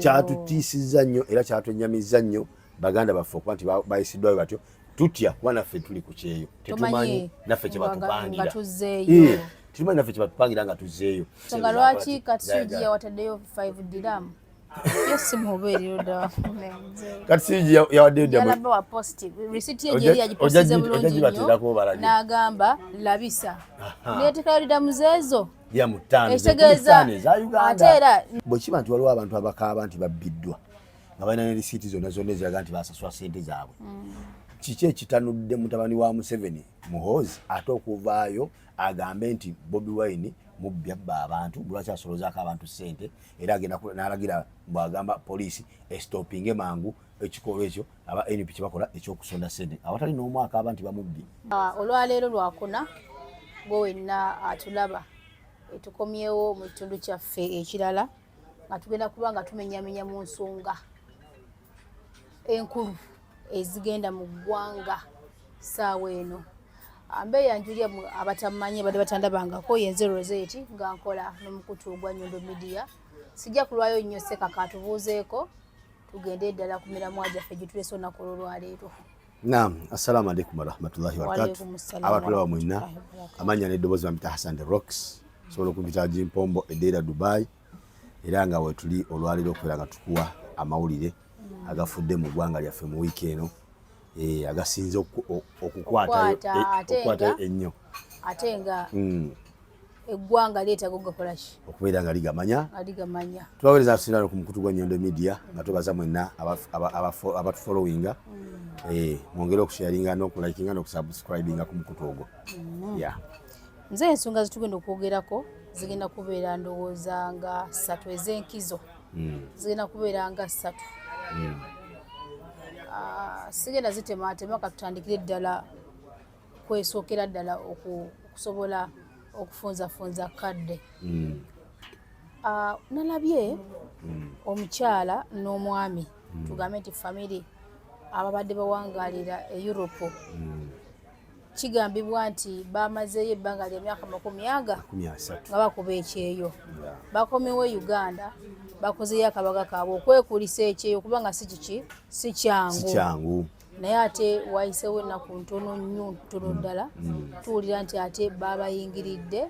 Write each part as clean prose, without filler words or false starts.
Kyatutiisizza nnyo era kyatwenyamizza nnyo baganda baffe okuba nti bayisiddwayo batyo. Tutya kuba naffe tuli ku kyeyo, tetumanyi naffe kyebatupangira, tetumanyi naffe kyebatupangira nga tuzzeeyo. Nga lwaki Katsuji yawaddeyo 5 dirham? Katsuji yawaddeyo. N'agamba labisa neetekayo dirham zeezo. Ya mu ttaano. Ekitegeeza eza Uganda. Ate era bwe kiba nti waliwo abantu abakaaba nti babbiddwa nga balina ne risiiti zonna zonna eziraga nti basasula sente zaabwe, kiki ekitanudde mutabani wa Museveni, Muhoozi, ate okuvaayo agambe nti Bobi Wine mubbi, abba abantu, lwaki asolozaako abantu sente, era agenda n'alagira bw'agamba poliisi estopinge mangu ekikolwa ekyo aba NUP kyebakola ekyokusonda sente awatali n'omwaka aba nti bamubbi? Ah, olwaleero lwakuna, gwe wenna atulaba, tukomyewo mu kitundu kyaffe ekirala nga tugenda kuba nga tumenyamenya mu nsonga enkulu ezigenda mu ggwanga saawa eno. Mbeeyanjulya abatamanyi, abadde batandabangako, yenze Rosette nga nkola n'omukutu ogwa Nyondo Media. Sijja kulwayo nnyo, Sekaka atubuuzeeko tugende ddala ku miramwa gyaffe gitulese olunaku olwolwaleero. Naam, assalamu alaikum warahmatullahi wabarakatuh. Waalaikum assalam Abatulaba mwenna, warahmatullahi wabarakatuh. Amanya n'eddoboozi bampita Hassan The Rocks, sobola okumpita Jimpombo Edeera Dubai, era nga wetuli olwaleero okubeera nga tukuwa amawulire agafudde mu ggwanga lyaffe mu wiiki eno, agasinze okukwatayo Okukwata, ate okukwatayo ennyo. Ate nga eggwanga lyetaaga okugakola ki? Okubeera nga ligamanya. Nga ligamanya. Tubaweereza tusinano ku mukutu gwa Nyondo Media nga twebaza mwenna abatufollowinga. Mwongere okusharinga n'okulikinga n'okusubscribinga ku mukutu ogwo. Yeah. Nze ensonga zetugenda okwogerako zigenda kubeera ndowooza nga ssatu ez'enkizo. Zigenda kubeera nga ssatu. Ah, sigenda zitematema, katutandikire ddala kwesookera ddala okusobola okufunzafunza kadde. Ah, nalabye omukyala n'omwami, tugambe nti famire ababadde bawangalira e Europe. Kigambibwa nti bamazeeyo ebbanga lya myaka 30 30. Nga bakuba ekyeyo. Bakomewo e Uganda, bakozeyo akabaga kaabwe okwekulisa ekyeyo, kubanga si kiki, si Si kyangu. Kyangu. Naye ate wayisewo ennaku ntono nnyo, ntono ddala, tuwulira nti ate babayingiridde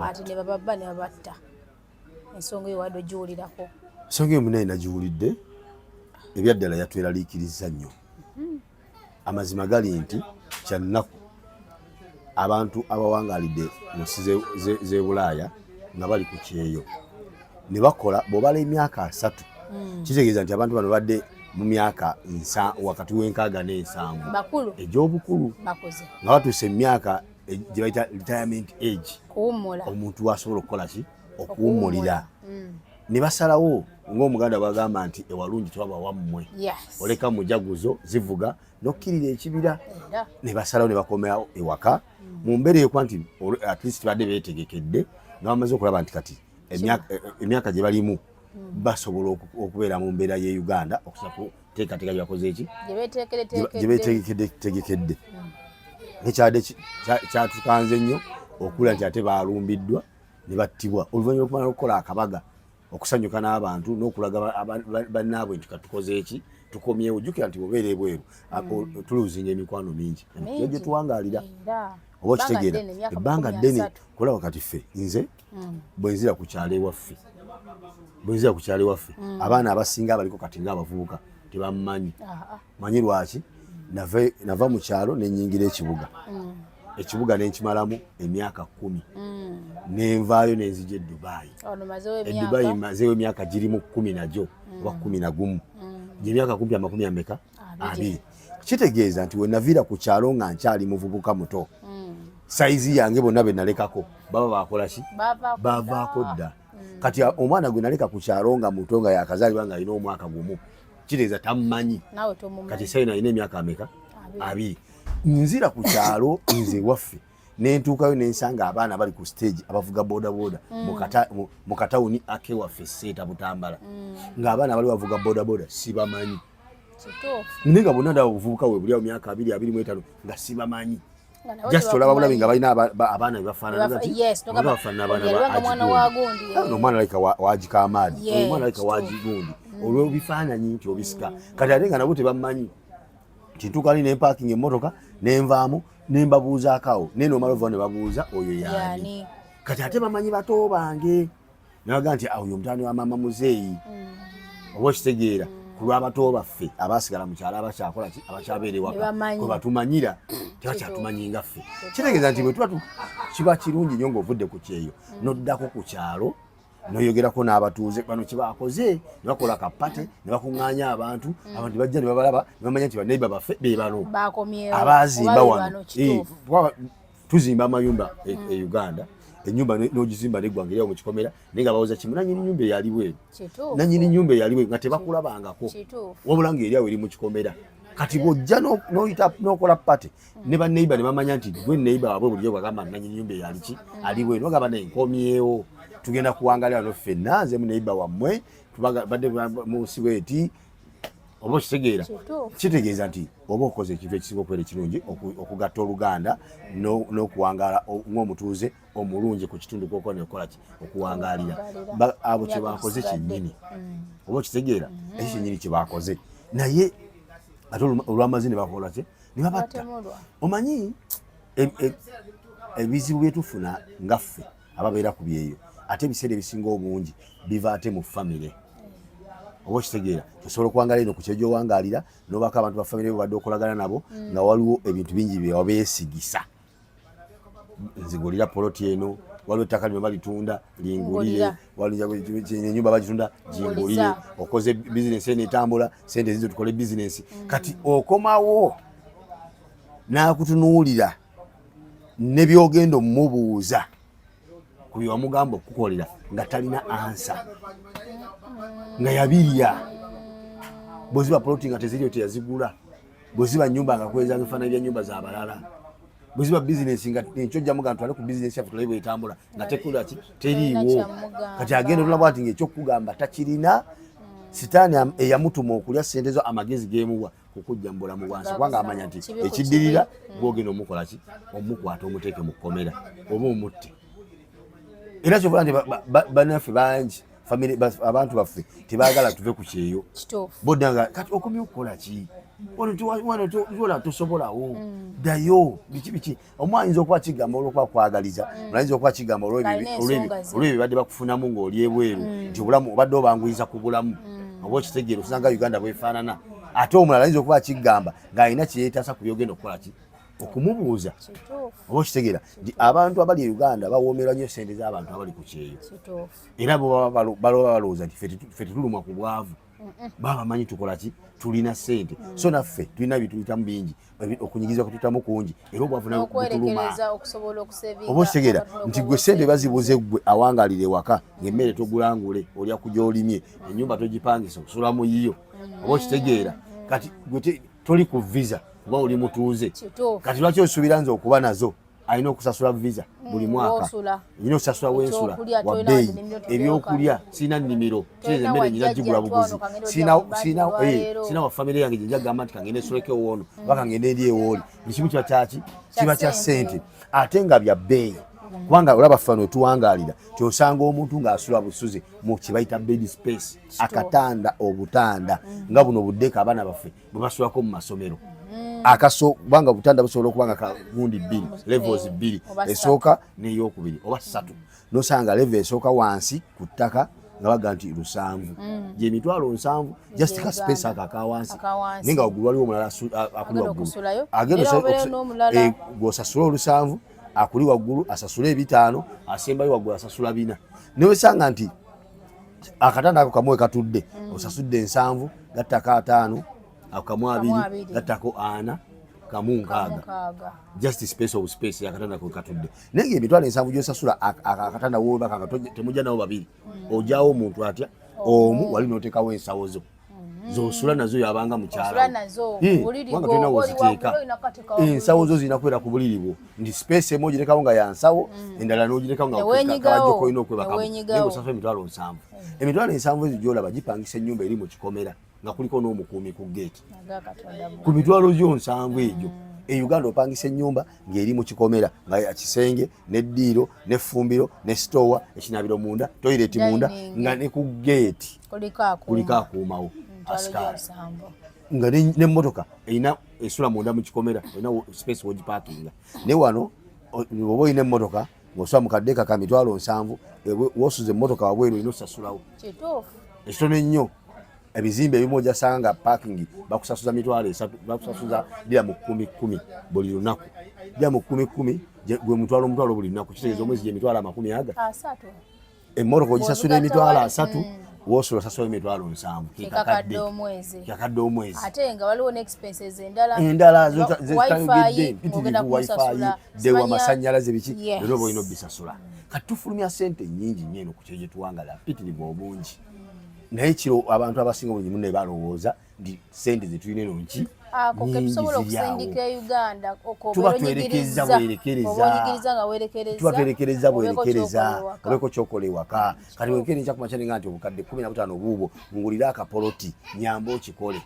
ate ne bababba ne babatta. Ensonga eyo wadde ogiwulirako? Ensonga eyo munaye nagiwulidde, ebyaddala yatweraliikiriza nnyo. Amazima gali nti kyannaku abantu abawangaalidde mu nsi z'e Bulaaya nga bali ku kyeyo ne bakola, bw'obala emyaka 30, kitegeeza nti abantu bano badde mu myaka wakati w'60 n'70 Bakulu. egy'obukulu. Bakoze. Nga batuuse emyaka gye bayita retirement age, kuwummula. Omuntu wasobola okukola ki? Okuwummulira. Ne basalawo ng'Omuganda bwagamba nti ewalungi tewaba wammwe, oleka mujaguzo zivuga n'okkirira ekibira. Era ne basalawo ne bakomerawo ewaka mu mbeera eyokuba nti at least badde beetegekedde nga bamaze okulaba nti kati emyaka gye balimu basobola okubeera mu mbeera ye Uganda okusa kuteekateeka gye bakoze eki gye beeteekereteekedde. Gye beetegekedde. Nekyadde kyatukanze nnyo okula nti ate balumbiddwa ne battibwa oluvannyuma lwokumala okukola akabaga okusanyuka n'abantu n'okulaga bannaabwe nti katukoze eki, tukomyewo. Jjukira nti bw'obeera ebweru tuluzinga emikwano mingi Mingi. gye tuwangaalira. Era Oba okitegeera? Ebbanga ddene, emyaka Ebbanga makumi ddene. asatu. Kulaba kati ffe, nze bwe nzira ku kyalo ewaffe, bwe nzira ku kyalo ewaffe, abaana abasinga abaliko kati ng'abavubuka tebammanyi. Manyi lwaki? Nava mu kyalo nenyingira ekibuga, ekibuga nenkimalamu emyaka 10, nenvaayo nenzija e Dubai. Ono mazeewo E Dubai emyaka mazeewo emyaka girimu 10 nagyo oba 11, gyemyaka kumpi amakumi ameka? 20. 20. Kitegeeza nti wenaviira ku kyalo nga nkyali muvubuka muto, size yange bonna be nalekako baba bakola ki? Bavaako. Bavaako dda. Kati omwana gwe naleka ku kyalo nga muto, nga yakazaalibwa, nga alina omwaka gumu, kitegeeza tammanyi. Naawe tomumanyi. Kati sayina alina emyaka ameka? 20. 20. Nzira ku kyalo nze ewaffe nentuukayo nensanga abaana bali ku stage abavuga bodaboda mu katawuni akewaffe Seeta Butambala, ng'abaana bali bavuga bodaboda sibamanyi. Kituufu. Naye nga bonna ndaba obuvubuka bwe buli awo myaka 20, 25, nga sibamanyi. Just olaba bulabi nga balina abaana bebafaanana bafaanana abaana, omwana alabika wagikamaadi, omwana alabika wagigundi, olw'ebifaananyi nti obisika. Kati ate nga nabo tebamanyi nti ntuuka ali nempakinga emmotoka nenvaamu nembabuuzaako awo, naye nomala ova ne babuuza oyo yaani. Kati ate bamanyi bato bange, nabaga nti oyo omutani wa maama muzeeyi. Oba okitegeera, ku lw'abato baffe abasigala mu kyalo abakyakola ki, abakyabeera ewaka kwe batumanyira, tebakyatumanyi nga ffe. Kitegeeza nti bwe tuba kiba kirungi nnyo ng'ovudde ku kyeyo n'oddako ku kyalo noyogerako n'abatuuze bano kyebakoze, ne bakola kapate ne bakuŋŋaanya abantu. Abantu bajja ne babalaba ne bamanya nti baneiba baffe be bano abazimba wano. Tuzimba amayumba e Uganda, ennyumba n'ogizimba neggwanga eri awo mu kikomera, naye nga bawoza kimu, nanyini nyumba eyali bweru, nanyini nyumba eyali bweru, nga tebakulabangako, wabula ng'eri awo eri mu kikomera. Kati bw'ojja n'oyita n'okola party ne baneiba ne bamanya nti gwe neiba waabwe, bulijjo bwagamba nanyini nyumba eyali ki ali bweru, bagamba naye nkomyewo, tugenda kuwangalira wano ffenna, nze mu neiba wammwe, badde munsi bweti. Oba okitegeera, kitegeeza nti oba okoze ekintu ekisinga okubeera ekirungi, okugatta oluganda n'okuwangaala ng'omutuuze omulungi ku kitundu kwokuba nekola ki, okuwangaalira. Abo kyebakoze kyennyini. Oba okitegeera, ekyo kyennyini kyebakoze, naye ate olwamazi ne bakola ki, ne babatta. Omanyi ebizibu byetufuna nga ffe ababeera ku byeyo, ate ebiseera ebisinga obungi biva ate mu famire. Oba okitegeera, osobola okuwangala eno ku kyejo owangaalira nobako abantu ba famire bobadde okolagana nabo, nga waliwo ebintu bingi byewabeesigisa: nzigulira poloti eno, waliwo ettaka lino balitunda, lingulire, enyumba bagitunda, gingulire, okoze bizinesi eno etambula, sente zizo tukole bizinesi. Kati okomawo n'akutunuulira ne byogenda omubuuza ku bye wamugamba okukukolera nga talina answer, nga yabirya. Bweziba poloti nga teziriyo, teyazigula. Bweziba nyumba nga kweza bifaananyi bya nyumba zabalala. Bweziba bizinesi nga enkyo ojjamuga ntwale ku bizinesi yaffe tulabe bwetambula, nga tekula ki, teriiwo. Kati agenda otulaba nti ngaekyokugamba takirina. Sitaani eyamutuma okulya sente zo, amagezi gemuwa kukujja mu bulamu bwansi, kubanga amanya nti ekiddirira gwogenda omukola ki, omukwata omuteeke mu kkomera oba omutte. Era kyovola nti bannaffe bangi, abantu baffe tebaagala tuve ku kyeyo. Bodanga kati okomye okukola ki wano, tosobolawo, ddayo, biki biki. Omu ayinza okuba kigamba olwokuba kwagaliza, ayinza okuba kigamba olw'ebyo badde bakufunamu ng'oli ebweru, nti obulamu obadde obanguyiza ku bulamu. Oba okitegeera, osanga Uganda bwefaanana. Ate omulala ayinza okuba kigamba ng'alina kyeyeetaasa ku byogenda okukola ki, okumubuuza. Oba okitegeera nti abantu abali e Uganda bawoomerwa nnyo sente z'abantu abali ku kyeyo, era bo baloba balowooza nti ffe tetulumwa ku bwavu, baba bamanyi tukola ki, tulina sente. So naffe tulina bituyitamu bingi, okunyigiriza kutuyitamu kungi, era obwavu butuluma. Oba okitegeera nti gwe sente bazibuze, gwe awangalira ewaka ng'emmere togulangule, olya kugy'olimye, ennyumba togipangisa, osula mu yiyo. Oba okitegeera, kati gwe toli ku visa kuba oli mutuuze. Kati lwaki osuubira nze okuba nazo alina okusasula visa buli mwaka, olina okusasula wensula wabbeeyi, ebyokulya sirina nnimiro, kitegeeza emmere nyina gigula buguzi, sirina wa famire yange gyenja gamba nti kangende nsuleko ewoono oba kangende eri ewooli. Buli kimu kiba kyaki, kiba kya ssente, ate nga bya bbeeyi, kubanga olaba ffe wano tuwangaalira kyosanga omuntu ng'asula busuzi mu kibayita bed space, akatanda obutanda nga buno buddeka abaana baffe bwe basulako mu masomero akaso, kubanga obutanda busobola okuba nga kagundi bbiri, levels bbiri, esooka n'eyokubiri oba ssatu. Nosanga level esooka wansi ku ttaka nga baga nti 7, gye 70,000, just ka space ako akawansi, naye nga waggulu waliwo omulala akuli waggulu agenda gw'osasula olusanvu, akuli waggulu asasula 500, asembayo waggulu asasula 400. Newesanga nti akatanda ako kamu wekatudde, osasudde 70 gattako 50, ako kamu 20 gattako 40, kamu 60, just space of space akatanda kwe katudde. Naye nga 70,000 gyosasula akatanda wobaka nga temujja nabo babiri, ojjawo omuntu atya omu wali n'oteekawo ensawo zo zosula nazo, yabanga mukyalakubanga tolina woziteeka ensawo zo, zirina kubeera ku buliri bwo, nti space emu ogirekawo nga yansawo, endala n'ogirekawo nga kabajjo kolina okwebakamu, naye ng'osasula 70,000. 70,000 ezo gyolaba gipangisa ennyumba eri mu kikomera nga kuliko n'omukuumi ku geeti ku 70,000 egyo. E Uganda opangisa ennyumba ng'eri mu kikomera, nga kisenge n'eddiiro n'effumbiro ne sitowa, ekinabiro munda, toyireti munda, nga ne ku geeti kuliko akuumawo asikaali, nga n'emmotoka erina esula munda mu kikomera, olina space wogipakinga. Naye wano oba olina emmotoka ng'osula mu kaddeeka ka 700,000, wosuza emmotoka wabweru olina osasulawo ekitono ennyo. Ebizimbe ebimu ojasanga nga parking bakusasuza 30,000, bakusasuza dira mu kumi kumi buli lunaku, dira mu kumi kumi gwe mutwalo omutwalo buli lunaku, kitegeeza omwezi gye mitwalo amakumi aga. Emmotoka ogisasula 30,000, wosula osasula 70,000. Kekakadde omwezi. Ate nga waliwo ne expenses endala. Endala zitayogedde mpitirivu, wifi, dewa, amasannyalaze, biki byonna oba olina obisasula. Kati tufulumya sente nnyingi nnyo eno ku kyeyo gye tuwangala, mpitirivu obungi. Naye kiro abantu abasinga obungi munne balowooza nti sente zetulina eno nki. Ako ketusobola okusindika e Uganda. Tuba twerekereza bwerekereza, tuba twerekereza bwerekereza, obeeko kyokola ewaka. Kati wenkere nkya kumakya nenga nti obukadde 15 obuubwo ngulire akapoloti, nyamba okikole,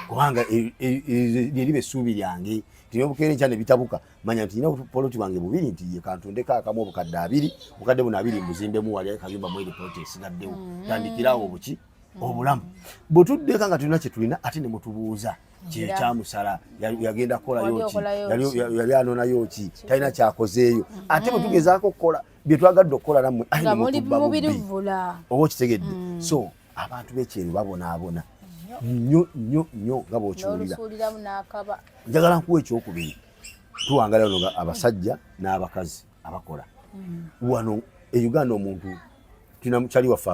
kubanga lyeriba essuubi lyange nti obukeere nkya ne bitabuka, manya nti nina poloti bwange bubiri, nti ye kantundeko akamu, obukadde 20, obukadde buno 20 mbuzimbemu wali akayumba mweri poloti esigaddewo, tandikirawo obuki obulamu. Bwe tuddeka nga tulina kye tulina, ate ne mutubuuza kyeyo kyamusala yagenda kukolayo ki, yali anonayo ki, talina kyakozeeyo. Ate bwe tugezaako okukola bye twagadde okukola nammwe, ate ne mutubba bubbi, oba okitegedde? So abantu b'ekyeru babonaabona nnyo nnyo nnyo nga bw'okiwulira. Njagala nkuwa ekyokubiri. Tuwangala wano abasajja n'abakazi abakola wano e Uganda. Omuntu tulina mukyali waffe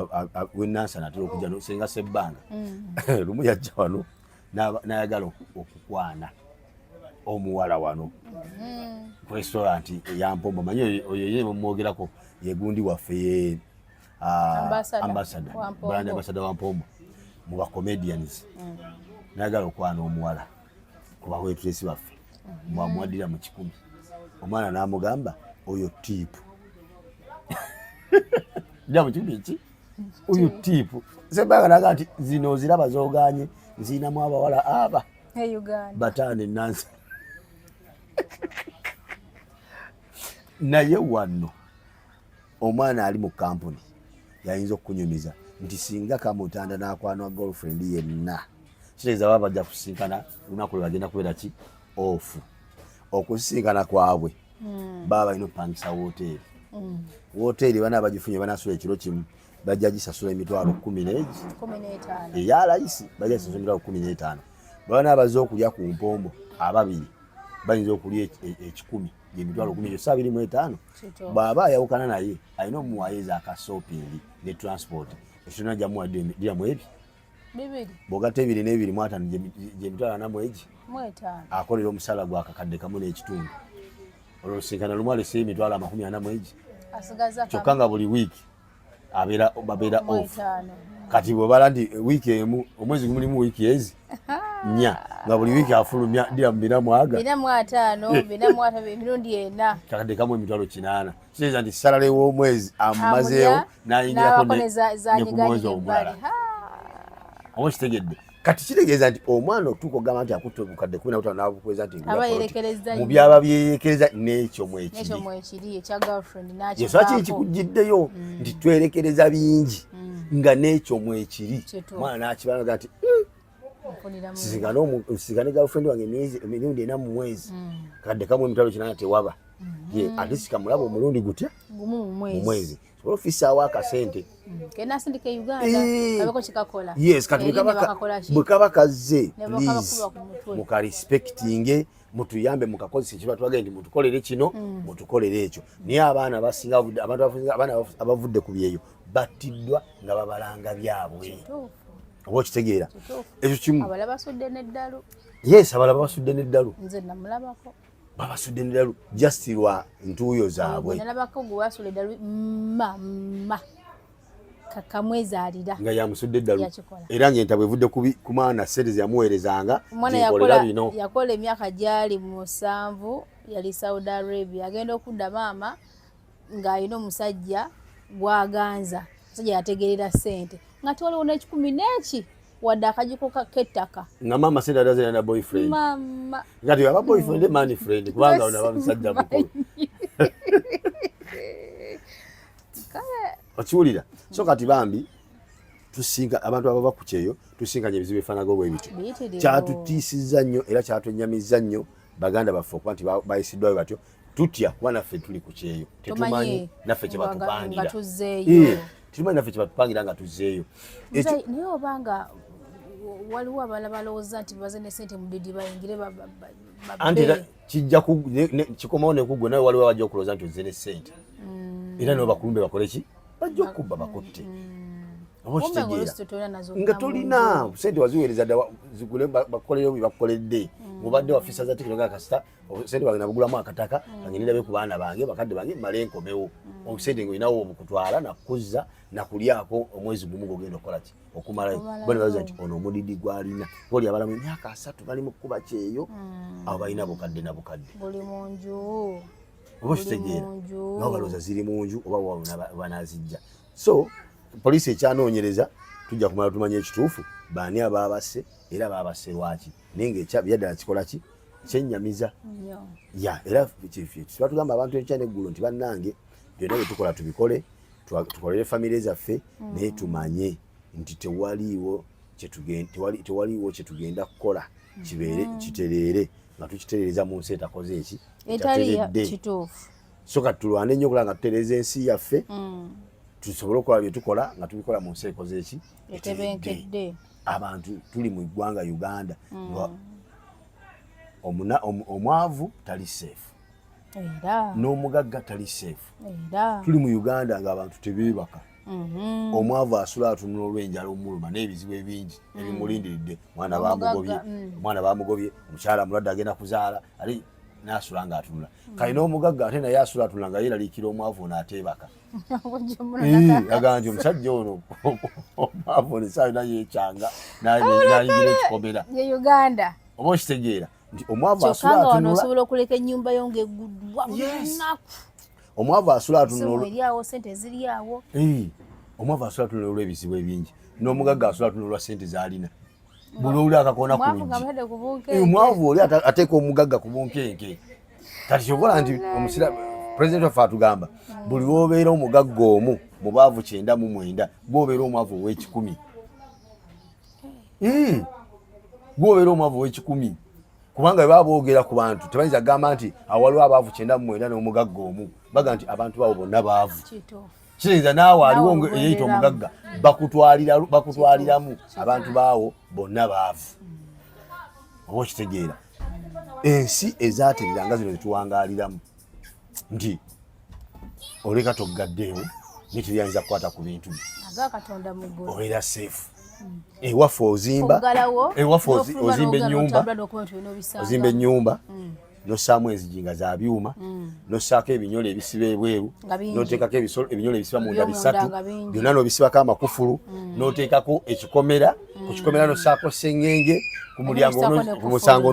wenansana atera okujja, senga Sebbanga. Lumu yajja wano n'ayagala okukwana omuwala wano ku restaurant eyampombo. Manyi oyo ye mumwogerako, ye gundi waffe, ye ambassador, brand ambassador wa Mpombo mu ba comedians. Nayagala okwana omuwala ku ba waitress baffe, bwamuwadira mu 100. Omwana n'amugamba oyo tip dira mu 100 ki, oyo tip. Sebbanga naga nti zino oziraba zoganye, nziinamu abawala aba bataano enansi. Naye wano omwana ali mu kampuni yayinza okukunyumiza nti singa kamutanda n'akwana girlfriend yenna, kitegeeza baba bajja kusisinkana lunaku lwe bagenda kubeera ki off. Okusisinkana kwabwe baba balina okupangisa woteeri. Woteeri bana bagifunye, banasula ekiro kimu, bajja gisasula 15,000 n'egi eya layisi, bajja gisasula 15,000. Bana abazze okulya ku mpombo ababiri bayinza okulya 100, gyemitwalo 10 egyo 25. Bw'aba ayawukana naye, alina omuwaayo eza shopping ne transport, ekitona jamuwadiramu ebi bw'ogatta ebiri n'ebiri mu ataano, gyemitwalo 40 mu egi. Akolera omusala gwa 1,500, olwosinkana lumu aleseyo 40,000 mu egi, kyokka nga buli wiiki abeera babeera off. Kati bwebala nti wiiki emu, omwezi gumulimu wiiki ezi 4, nga buli wiiki afulumya dira mu bina mwaga 450, 450, emirundi 4. Kakadde kamu 80,000, kitegeeza nti salary w'omwezi amumazeewo n'ayingirako ne ku mwezi omulala, oba okitegedde? Kati kitegeeza nti omwana otuuka ogamba nti akutte obukadde 15 n'abukweza nti mu byaba byeyekereza n'ekyo mwekiri kiri kikugiddeyo nti twerekereza bingi nga n'ekyo mwekiri. Mwana n'akibalaga nti nsisigane girlfriend wange emirundi 4 mu mwezi, kadde kamu 80,000 tewaba ye, ate sikamulaba omulundi gutya mu mwezi, sobola ofisaawo akasente. Yes, kati bwe kaba kazze, please mukarespectinge, mutuyambe mukakozesa ekiba twagende nti mutukolere kino, mutukolere ekyo. Naye abaana basinga, abantu abaana abavudde ku byeyo battiddwa nga babalanga byabwe, oba okitegeera? Ekyo kimu. Yes, abalala babasudde n'eddalu. Nze namulabako. Babasudde n'eddalu just lwa ntuuyo zaabwe. Nalabako gwe wasula eddalu ma kakamwezaalira. Nga yamusudde eddalu, era ng'entabwe evudde ku mwana sente zeyamuweerezanga zinkolera bino. Yakola emyaka gyali 7, yali Saudi Arabia, agenda okudda maama ng'alina omusajja gwaganza. Omusajja yategerera ssente nga tewaliwo n'ekikumi n'eki. Wadde akajiko k'ettaka. Nga maama sente adaze na boyfriend. Maama. Kati aba boyfriend man friend kubanga ono aba musajja mukulu. Okiwulira? So kati bambi tusinga abantu abava ku kyeyo tusinkanye ebizibu ebifaanagana bwe bityo. Kyatutiisizza nnyo era kyatwennyamizza nnyo baganda baffe okuba nti bayisiddwayo batyo. Tutya kuba naffe tuli ku kyeyo, tetumanyi naffe kye batupangira, tetumanyi naffe kye batupangira nga tuzzeeyo. Naye obanga waliwo abalala balowooza nti baze ne sente mudidi bayingire. Anti era kijja kikomawo nekugwe nawe, waliwo abajja okulowooza nti ozze ne sente era nabo bakulumbe bakole ki, bajja okukubba bakutte. Oba okitegeera nga tolina sente, waziweereza dda zigule bakukolerewo bye bakukoledde, ng'obadde wafisa za tikiti ga kasita sente wange nabugulamu akataka kange nirabe ku baana bange, bakadde bange, mmale nkomewo. Obusente ng'olinawo obukutwala nakuzza nakulyako omwezi gumu gogenda okukola ki, okumalayo. Bona baza nti ono omudidi gwalina oli abalamu emyaka 30 bali mu kkuba kyeyo, abo balina bukadde na bukadde. Buli mu nju. Oba okitegeera, nabo balowooza ziri mu nju oba banazijja. So poliisi ekyanoonyereza, tujja kumala tumanye ekituufu baani abaabase era baabase lwaki. Naye nga ebyaddala kikola ki, kyennyamiza ya era batugamba abantu enkya neggulo nti bannange byonna byetukola tubikole, tukolere famire zaffe, naye tumanye nti tewaliiwo kyetugenda kukola kibeere kitereere nga tukitereereza mu nsi etakoze eki, etateredde. So kati tulwane nnyo okulaba nga tutereeza ensi yaffe, tusobole okukola bye tukola nga tubikola mu nsi ekoze eki, etebenkedde. Abantu tuli mu ggwanga Uganda nga omwavu tali safe n'omugagga tali safe. Tuli mu Uganda ng'abantu tebeebaka. Omwavu asula atunula olw'enjala omuluma n'ebizibu ebingi ebimulindiridde, mwana bamugobye, omwana bamugobye, omukyala mulwadde agenda kuzaala, ali n'asula ng'atunula. Kali n'omugagga ate naye asula atunula nga yeeraliikira omwavu ono ateebaka, agamba nti omusajja ono omwavu ono esaawa yonna yeekyanga n'ayingira ekikomera. Ye Uganda. Oba okitegeera nti omwavu asula atunula. Osobola okuleka ennyumba yo ng'egguddwa buli lunaku. Omwavu asula atunula. Eryawo, sente ziri awo. Omwavu asula atunula olw'ebizibu ebingi, n'omugagga asula atunula olwa sente z'alina. Buli oli akakoona ku luggi, omwavu oli ateeka omugagga ku bunkenke. Kati kyokola nti omusira pulezidenti waffe atugamba buli lwobeera omugagga omu mu baavu 99, gwobeera omwavu ow'ekikumi, gwobeera omwavu ow'ekikumi, kubanga bwe baba boogera ku bantu tebayinza kugamba nti awaliwo abaavu 99 n'omugagga omu. Baga nti abantu baabo bonna baavu. Kitegeeza naawe aliwo eyeyita omugagga bakutwaliramu abantu baawo bonna baavu. Oba okitegeera ensi ezaterera nga zino zetuwangaaliramu nti oleka toggaddeewo naye teryayinza kukwata ku bintu, obeera safe. Ewaffe ozimba, ewaffe ozimba ennyumba, ozimba ennyumba nossaamu enzigi nga za byuma, nossaako ebinyolo ebisiba ebweru, noteekako ebinyolo ebisiba munda bisatu byonna, nobisibako amakufulu, noteekako ekikomera, ku kikomera nossaako sengenge, ku mulyango, ku musango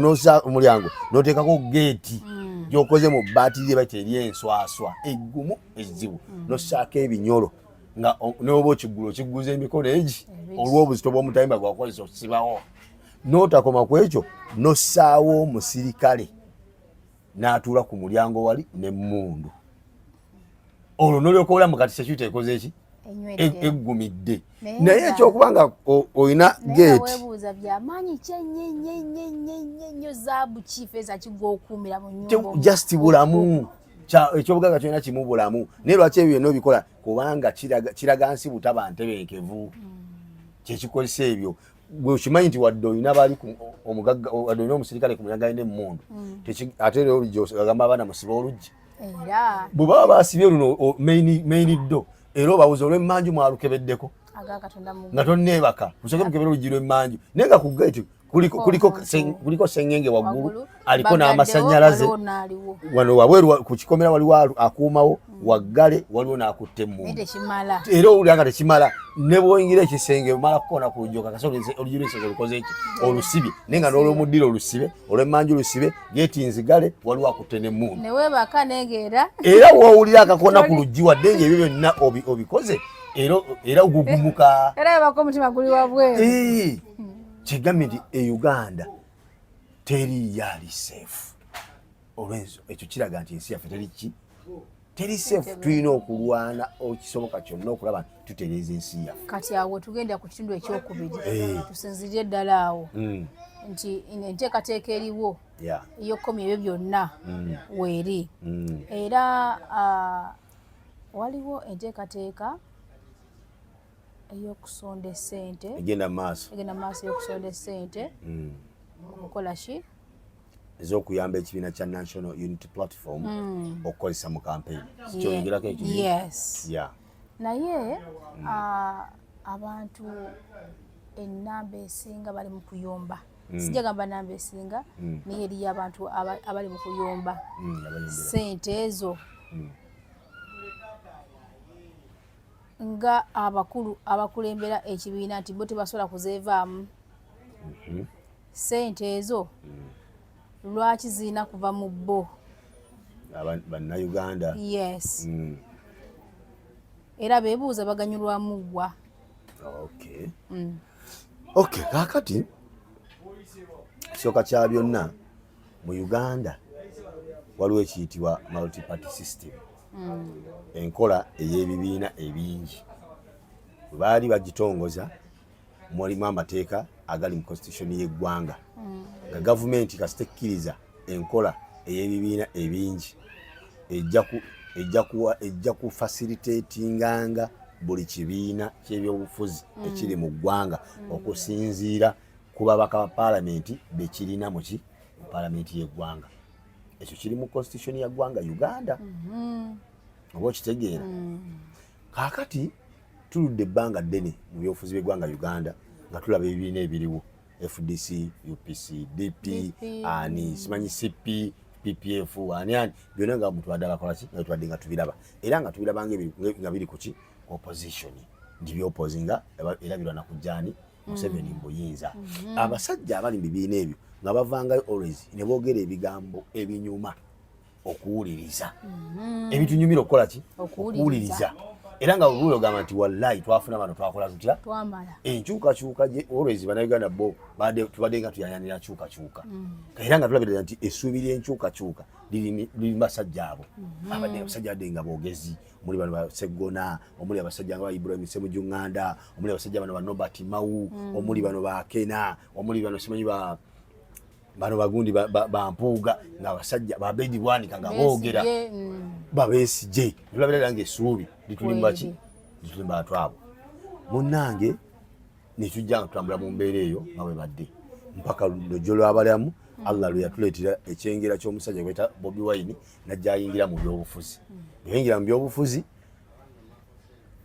omulyango noteekako geeti gyokoze mu bbaati lye baita eryenswaswa eggumu ezzibu, nossaako ebinyolo nga noba okigula okigguza emikono egi olw'obuzito bw'omutayimba gwakozesa okusibawo. N'otakoma ku ekyo, nossaawo omusirikale n'atuula ku mulyango wali n'emmundu, olwo nolyoka olamu kati security ekoze eki, eggumidde. Naye ekyokuba nga olina geeti byamaanyi kyenyenyenyenyenyenyo zaabu kifeeza kigwokuumira mu nyumba. Just bulamu, ekyobugagga kyolina kimu bulamu. Naye lwaki ebyo byonna obikola? Kubanga kiraga nsi butaba ntebenkevu kyekikozesa ebyo. Gwe okimanyi nti wadde olina bali omugagga, wadde olina omusirikale ku mulyango alina emmundu, ate era oluggi agamba abaana musibe oluggi. Bwe baba basibye luno main door, era obabuza olw'emmanju mwalukebeddeko nga tonneebaka, musooke mukebere oluggi lw'emmanju. Naye nga ku gate kuliko sengenge waggulu aliko n'amasanyalaze, wano wabweru ku kikomera waliwo akuumawo waggale, waliwo n'akutta emmundu, era owulira nga tekimala. Ne bw'oyingira ekisenge omala kukoona ku luggi, okakasa oluggi lw'ekisenge olukoze eki, olusibe, naye nga n'olwomuddiro olusibe, olw'emmanju lusibe, geeti nzigale, waliwo akutte n'emmundu. Era woowulira akakoona ku luggi, wadde nga ebyo byonna obikoze. Era ogugumuka. Era yabako omutima guli wabweru. Eh, kigambye nti e Uganda teriyo ali safe. Olwenso ekyo kiraga nti ensi yaffe teri ki, teri safe. Tulina okulwana ekisoboka kyonna okulaba nti tutereeza ensi yaffe. Kati awo tugenda ku kitundu ekyokubiri. Tusinzirire ddala awo nti enteekateeka eriwo ey'okukomya ebyo byonna weeri. Era waliwo enteekateeka ey'okusonda essente egenda maaso. Egenda maaso ey'okusonda essente okukola ki? Ez'okuyamba ekibiina kya National Unity Platform okukozesa mu campaign. Sikyoyogerako ekyo? Yes. Naye abantu enamba esinga bali mu kuyomba. Sijja gamba namba esinga, naye eriyo abantu abali mu kuyomba. Abayombera. Sente ezo nga abakulu abakulembera ekibiina nti bo tebasobola kuzeevaamu. Sente ezo lwaki zirina kuva mu bo? Bannayuganda. Yes. Era beebuuza baganyulwamu ggwa. Okay, kaakati kisooka kya byonna, mu Uganda waliwo ekiyitibwa multiparty system, enkola ey'ebibiina ebingi. Bwe baali bagitongoza, mulimu amateeka agali mu constitution y'eggwanga nga gavumenti kasita ekkiriza enkola ey'ebibiina ebingi, ejja kufacilitatinganga buli kibiina ky'ebyobufuzi ekiri mu ggwanga okusinziira ku babaka ba paalamenti bekirina muki mu paalamenti y'eggwanga. Ekyo kiri mu constitution ya ggwanga Uganda, oba okitegeera? Kaakati tuludde ebbanga ddene mu byobufuzi by'eggwanga Uganda nga tulaba ebibiina ebiriwo: FDC, UPC, DP, DP. Ani simanyi, CP, PPF, ani ani, byonna nga mutwadde abakolaki, nga tubadde nga tubiraba, era nga tubiraba nga biri kuki, opposition, nti byopposinga era birwana kujjaani Museveni mu buyinza. Abasajja abali mu bibiina ebyo nga bavangayo always ne boogera ebigambo ebinyuma okuwuliriza, ebitunyumira okukola ki? Okuwuliriza. Okuwuliriza. Era nga bwe ogamba nti wallahi twafuna bano, twakola tutya? Twamala. Enkyukakyuka gye always Bannayuganda bo tubadde nga tuyayanira nkyukakyuka, era nga tulabirira nti essuubi ly'enkyukakyuka liri mu basajja abo. Abadde abasajja badde nga boogezi, omuli bano ba Seggona, omuli abasajja nga ba Ibrahim Ssemujju Nganda, omuli abasajja bano ba Norbert Mao, omuli bano ba Kena, omuli bano simanyi ba bano bagundi ba Mpuuga, nga abasajja ba Abedi Bwanika nga boogera. Besigye. Babesigye tulabira nga essuubi lituli mubaki? Weeriri. Lituli mu bantu abo. Munnange, netujja nga tutambula mu mbeera eyo nga bwe badde mpaka lujjo lwabalamu Allah lwe yatuleetera ekyengera ky'omusajja gweta Bobi Wine, najja ayingira mu byobufuzi. Yayingira mu byobufuzi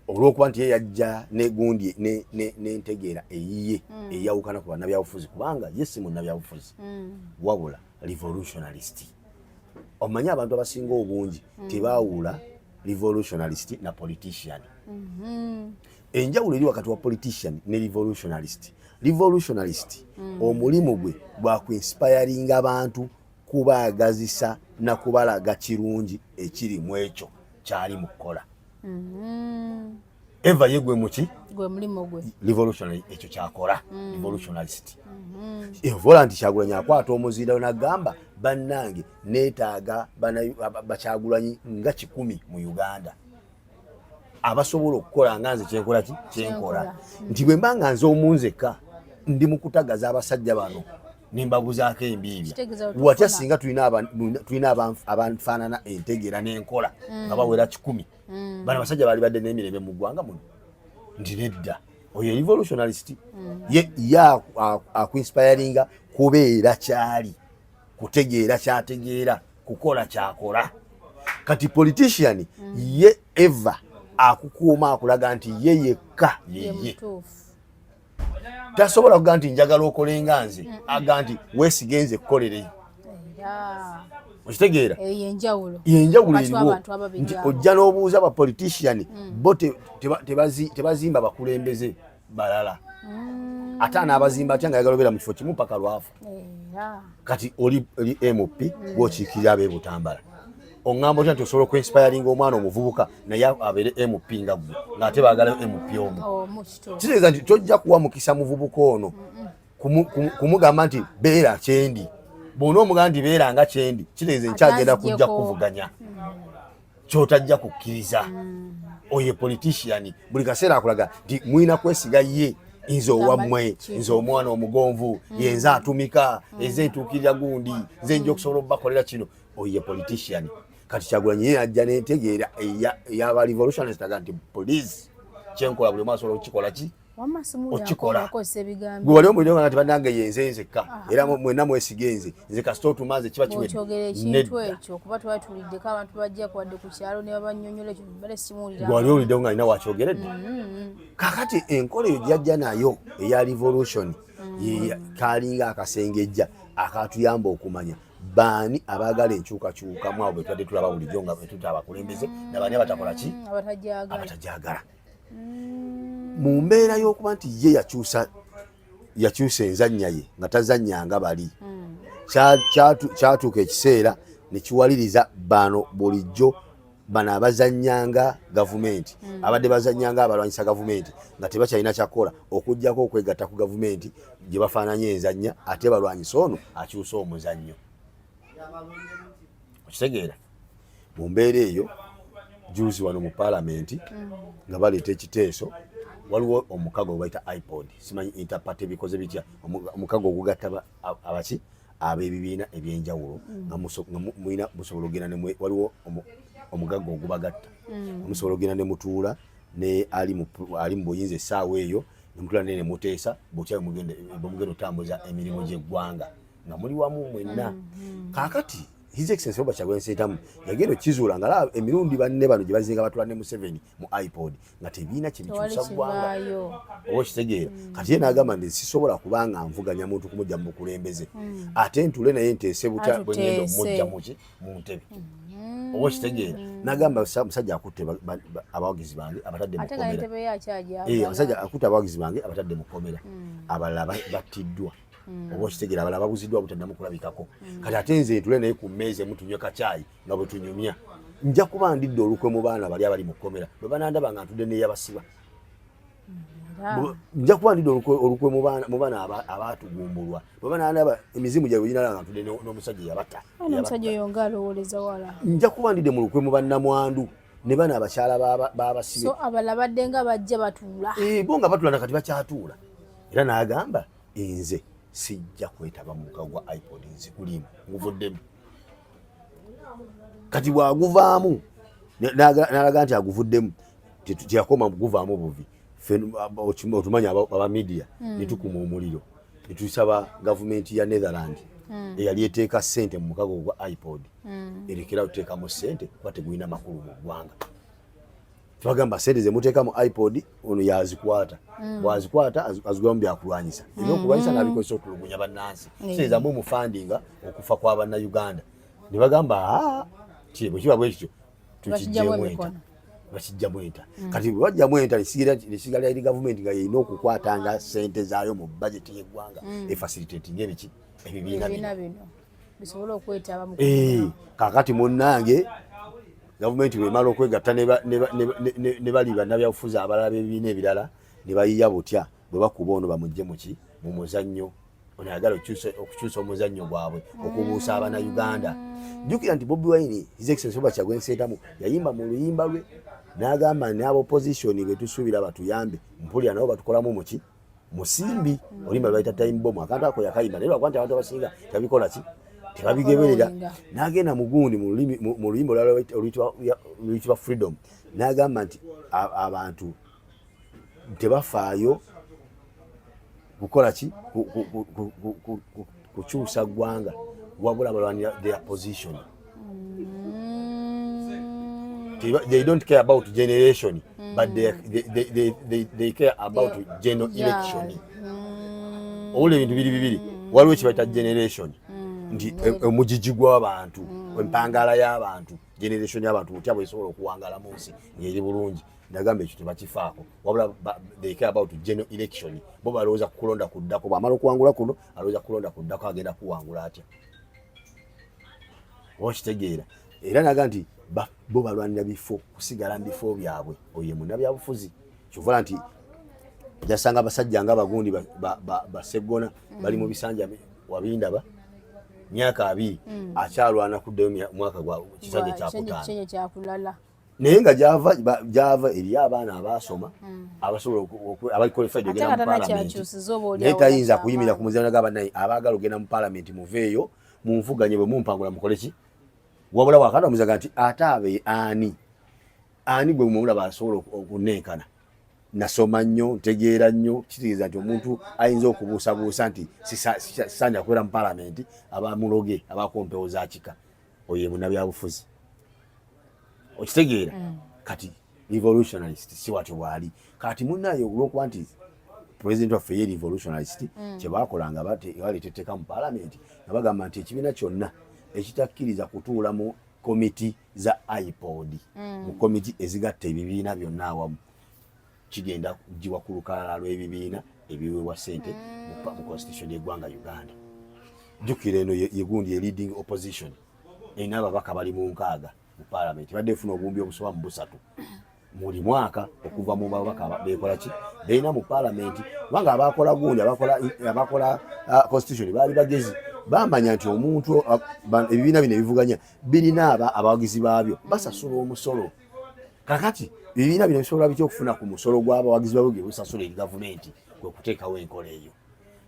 olw'okuba nti ye yajja negundi n'entegeera eyiye eyawukana ku bannabyabufuzi, kubanga ye si munnabyabufuzi wabula revolutionalist. Omanyi abantu abasinga obungi tebaawula revolutionalist na politician. Enjawulo eri wakati wa politician ne revolutionalist: revolutionalist omulimu gwe gwa kuinspiringa abantu, kubaagazisa na kubalaga kirungi ekiri mu ekyo kyali mu kukola. Eva ye gwe muki? Gwe mulimu gwe. Revolutionary, ekyo kyakola revolutionalist. Evola nti Kyagulanyi akwata omuzinda nagamba, "Bannange, neetaaga bakyagulanyi nga 100 mu Uganda abasobola okukola nga nze kyenkola." Ki kyenkola? Kyenkola. Nti bwe mba nga nze omunzekka ndi mu kutagaza abasajja bano nembabuzaako embiibya, Kitegeeza watya tufuna. singa tulina abanfaanana entegeera n'enkola nga bawera 100, bano abasajja baali badde n'emirembe mu ggwanga muno? Nti nedda. Oyo revolutionalist ye akuinspiringa kubeera kyali, kutegeera kyategeera, kukola kyakola. Kati politician ye eva akukuuma, akulaga nti ye yekka ye yeye mutuufu. Tasobola kugaa nti njagala okole nga nze, aga nti weesige nze kukolere. Era Okitegeera? eyo yenjawulo. Yenjawulo Wakati eriwo w'abantu ababiri nti abo. ojja n'obuuza ba politician, bo tebazimba bakulembeze balala. Ate anaabazimba atya nga ayagala obeera mu kifo kimu paka lwafa? Era Kati oli MP, gwokiikirira ab'e Butambala. Oŋŋamba otya nti osobola okuinspiringa omwana omuvubuka naye abeere MP nga ggwe, ng'ate baagalayo MP omu? Omu kituufu. Kitegeeza nti tojja kuwa mukisa muvubuka ono kumugamba nti beera kyendi. Bw'ona omugamba nti beera nga kyendi, kitegeeza enkyagenda kujja Atanzijjeko. kuvuganya kyotajja kukkiriza. Oyo politician buli kaseera akulaga nti mulina kwesiga ye, nze owammwe, nze omwana omugonvu, yenze atumika, enze ntuukirira gundi, nze nja okusobola okubakolera kino. Oyo ye politician. Kati Kyagulanyi ye ajja nentegeera eyaba revolutionist, aga nti police kyenkola buli omu asobola okukikola ki. Wamma simuwulira. Okikola. Akozesa ebigambo. Gwe wali omuwulire nga nti bannange yenze nzekka, era mwenna mwesige nze, nze kasita otuma nze kiba kiwedde. Bw'okyogera ekintu Nedda. ekyo, kuba twali tuwuliddeko abantu bajja kuwadde ku kyalo ne babanyonyola ekyo, bale simuwulira. Gwe wali owuliddewo nga alina wakyogeredde? Kakati enkola eyo gyajja nayo eya revolution kalinga akasengejja akatuyamba okumanya baani abaagala enkyukakyukamu, abo betubadde tulaba bulijjo nga betuta abakulembeze, nabaani abatakola ki, Abatajagala. Abatajagala. Mu mbeera y'okuba nti ye yakyusa enzannya ye nga tazannyanga bali, kyatuuka ekiseera ne kiwaliriza bano bulijjo bano abazannyanga gavumenti, abadde bazannyanga abalwanyisa gavumenti, nga tebakyalina kyakukola okugjako okwegatta ku gavumenti gye bafaananya enzannya, ate balwanyisa ono akyusa omuzannyo. Okitegeera? Mu mbeera eyo, juzi wano mu paalamenti nga baleeta ekiteeso, waliwo omukago gwe bayita IPOD, simanyi interparty bikoze bitya, omukago ogugatta abaki ab'ebibiina ebyenjawulo, nga mulina musobola okugenda waliwo omugaga ogubagatta, nga musobola okugenda ne mutuula ne ali mu buyinza essaawa eyo, ne mutuula naye ne muteesa butya bwe mugenda otambuza emirimu gy'eggwanga nga muli wamu mwenna. Kaakati His Excellency Robert Kyagulanyi Ssentamu yagenda okukizuula nga alaba emirundi banne bano gye bazinga batula ne Museveni mu IPOD nga tebiina Tewali kyebikyusa ggwanga. Kivaayo. Oba okitegeera? Kati ye n'agamba nti sisobola kubanga nvuganya muntu kumujja mu bukulembeze, ate ntule naye nteese butya bwe ngenda Atuteese. omujja muki mu ntebe. Oba okitegeera? N'agamba musajja akutte abawagizi bange abatadde mu Ate nga kkomera. n'entebe ye akyajagala. Abasajja akutte abawagizi bange abatadde mu kkomera, abalala battiddwa, oba okitegeera, abalala babuziddwa butaddamu kulabikako. Kati ate nze ntule naye ku mmeeza emu tunywe kacaayi nga bwe tunyumya, nja kuba ndidde olukwe mu baana bali abali mu kkomera bwe banandaba nga ntudde n'eyabasiba. Nja kuba ndidde olukwe mu baana abaatugumbulwa bwe banandaba emizimu gyabwe ginalaba nga ntudde n'omusajja eyabatta. Omusajja oyo nga alowooleza wala. Nja kuba ndidde mu lukwe mu bannamwandu ne bano abakyala b'abasibe. So abalala badde nga bajja batuula. Bo nga batula, nakati bakyatuula. Era n'agamba nze sijja kwetaba mu mukago gwa IPOD, nzigulimu, nguvuddemu. Kati bwaguvaamu n'alaga nti aguvuddemu, teyakoma guvaamu buvi. Ffe otumanyi aba media netukuma omuliro netusaba gavumenti ya Netherland eyali eteeka ssente mu mukago gwa IPOD erekera otuteekamu ssente kuba tegulina makulu mu ggwanga. Tubagamba sente zemuteeka mu IPOD ono yazikwata, bwazikwata azigulamu byakulwanyisa, ebyokulwanyisa nabikozesa okutulugunya bannansi, kitegeeza mu mufundinga okufa kwa bannayuganda. Ne bagamba, "Ah, ki bwe kiba bwe kityo Bakijjamu tukijjemu enta." Emikono. Bakijjamu enta. Kati bwe bajjamu enta, nesigala eri gavumenti nga yerina okukwatanga sente zaayo mu bajeti y'eggwanga efacilitatinga ebiki, ebibiina bino. Ebibiina bino bisobole okwetaba mu Kaakati munnange, gavumenti bwemala okwegatta ne bali bannabyabufuzi abalala b'ebibiina ebirala, ne bayiya butya bwe bakuba ono bamugje muki mu muzannyo. Ono ayagala okukyusa omuzannyo gwabwe okubuusa Abannayuganda. Jjukira nti Bobi Wine, His Excellency Robert Kyagulanyi Ssentamu, yayimba mu luyimba lwe n'agamba n'aba opposition betusuubira batuyambe, mpulira nabo batukolamu muki musimbi. Oluyimba lwayita "Time Bomb". Akantu ako yakayimba, naye lwakuba nti abantu abasinga tebabikola ki, tebabigeberera. Tebafollowinga. N'agenda mugundi mu luyimba olulala oluyitibwa "Freedom", n'agamba nti abantu tebafaayo kukola ki, kukyusa ggwanga, wabula balwanira their position. They don't care about generation, but they care about general election. Owulira ebintu biri bibiri. Waliwo ekibaita generation, nti omugigi gw'abantu, empangala y'abantu, generation y'abantu butya bwesobola okuwangala mu nsi ng'eri bulungi. Nagamba ekyo tebakifaako, wabula they care about general election. Bo balowooza kukulonda kuddako. Bwamala okuwangula kuno, alowooza kulonda kuddako agenda kuwangula atya. Oba okitegeera? Era naga nti bo balwanira bifo, kusigala mu bifo byabwe. Oyo ye munnabyabufuzi. Kyova nti jasanga abasajja nga bagundi baseggona bali mu bisanja wabindaba myaka 20 akyalwana kuddayo mwaka gwa kisanja kyakutaano, naye nga gyava eri abaana abaasoma abasobola abali qualified ogenda mu parliament, naye tayinza kuyimirira ku muzanyo gaba naye abaagala ogenda mu parliament muveeyo munvuganye, bwe mumpangula mukole ki? Wabula wakati omuzaga nti ate abe ani ani gwe mumulaba asobola okunenkana? Nasoma nnyo, ntegeera nnyo. Kitegeeza nti omuntu ayinza okubuusabuusa nti sisanja kubeera mu palamenti, abamuloge abaako mpewo za kika. Oyo ye munnabyabufuzi, okitegeera? Kati revolutionalist si watyo bwali. Kati munaye olwokuba nti president waffe ye revolutionalist, kyebakolanga baleeta etteeka mu palamenti nga bagamba nti ekibiina kyonna ekitakkiriza kutuula mu komiti za IPOD, mu komiti ezigatta ebibiina byonna awamu, kigenda kugibwa ku lukalala lw'ebibiina ebiweebwa ssente mu constitution y'eggwanga Uganda. Jjukira eno yegundi ye leading opposition, erina ababaka bali mu 60 mu parliament, badde efuna obuwumbi obusoba mu 300 buli mwaka okuva mu babaka bekola ki berina mu parliament, kubanga abakola gundi abakola constitution baali bagezi, bamanya nti omuntu ebibiina bino ebivuganya birina abawagizi baabyo basasula omusolo. Kakati ebibiina bino bisobola bitya okufuna ku musolo gw'abawagizi baabyo ge busasula eri gavumenti? Kwe kuteekawo enkola eyo.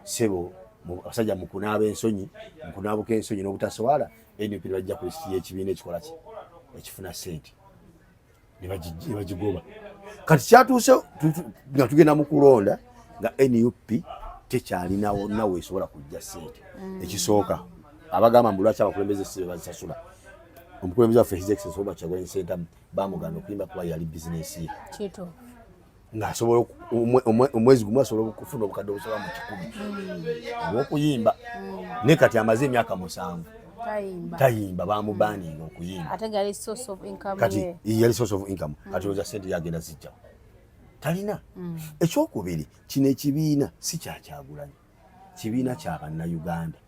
Sebo, abasajja mu kunaaba ensonyi, mu kunaabuka ensonyi n'obutaswala, NUP ne bajja ku lisiti y'ekibiina ekikola ki ekifuna ssente, ne bagigoba. Kati kyatuuse nga tugenda mu kulonda nga NUP tekyalinawo nawe esobola kujja ssente. Ekisooka abagamba mbu lwaki abakulembeze si be bazisasula, omukulembeze waffe His Excellency Robert Kyagulanyi Ssentamu bamuganda okuyimba kuba yali bizinesi ye, ng'asobola omwezi gumu asobola okufuna obukadde obusoba mu 100 olw'okuyimba, naye kati amaze emyaka 7 tayimba, bamubaninga okuyimba. Kati yali source of income, kati oza sente yagenda zijjawo talina. Ekyokubiri, kino ekibiina si kyakyagulanyi, kibiina kya bannayuganda,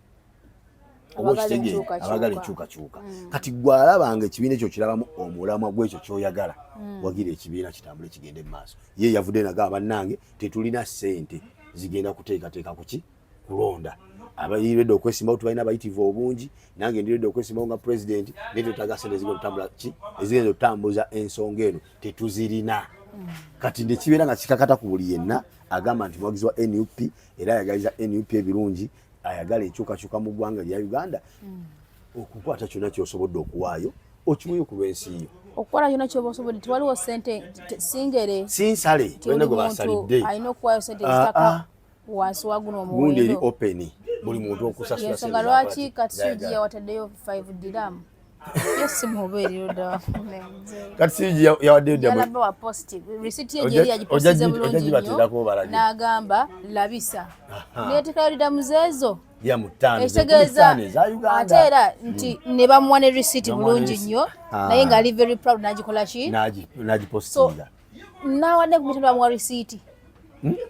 oba okitegeera, abaagala enkyukakyuka. Kati gwe alabanga ekibiina ekyo kirabamu omulamwa gwekyo kyoyagala, wagira ekibiina kitambule kigende mu maaso. Ye yavudde nagamba, bannange, tetulina ssente zigenda kuteekateeka kuki kulonda, abaliredde okwesimbawo tubalina abayitivu obungi, nange ndiredde okwesimbawo nga president, naye twetaaga sente ezigenda okutambula ki ezigenda okutambuza ensonga eno, tetuzirina. Kati nekibeera nga kikakata ku buli yenna agamba nti muwagizi wa NUP era ayagaliza NUP ebirungi, ayagala enkyukakyuka mu ggwanga lya Uganda, okukwata kyonna kyosobodde okuwaayo okiweyo ku lw'ensi yo. Okukola kyonna kyoba osobodde, tewaliwo sente singere. Sinsale tulina gwe basalidde. Alina okuwaayo sente ezitaka wansi wa guno omuwendo. Gundi eri open, buli muntu okusasula. Ensonga lwaki Katsuji yawataddeyo 5 dirham yo si mubeerero ddala. Katsuji yawaddeyo ddala wa post receipt ye gyeri yagipostinze bulungi nnyo n'agamba labisa neetekayo dirham zeezo ekitegeeza ate era nti ne bamuwa ne receipt bulungi nnyo, naye ng'ali very proud n'agikola ki n'agipostinga. Nawadde 50,000, bamuwa receipt,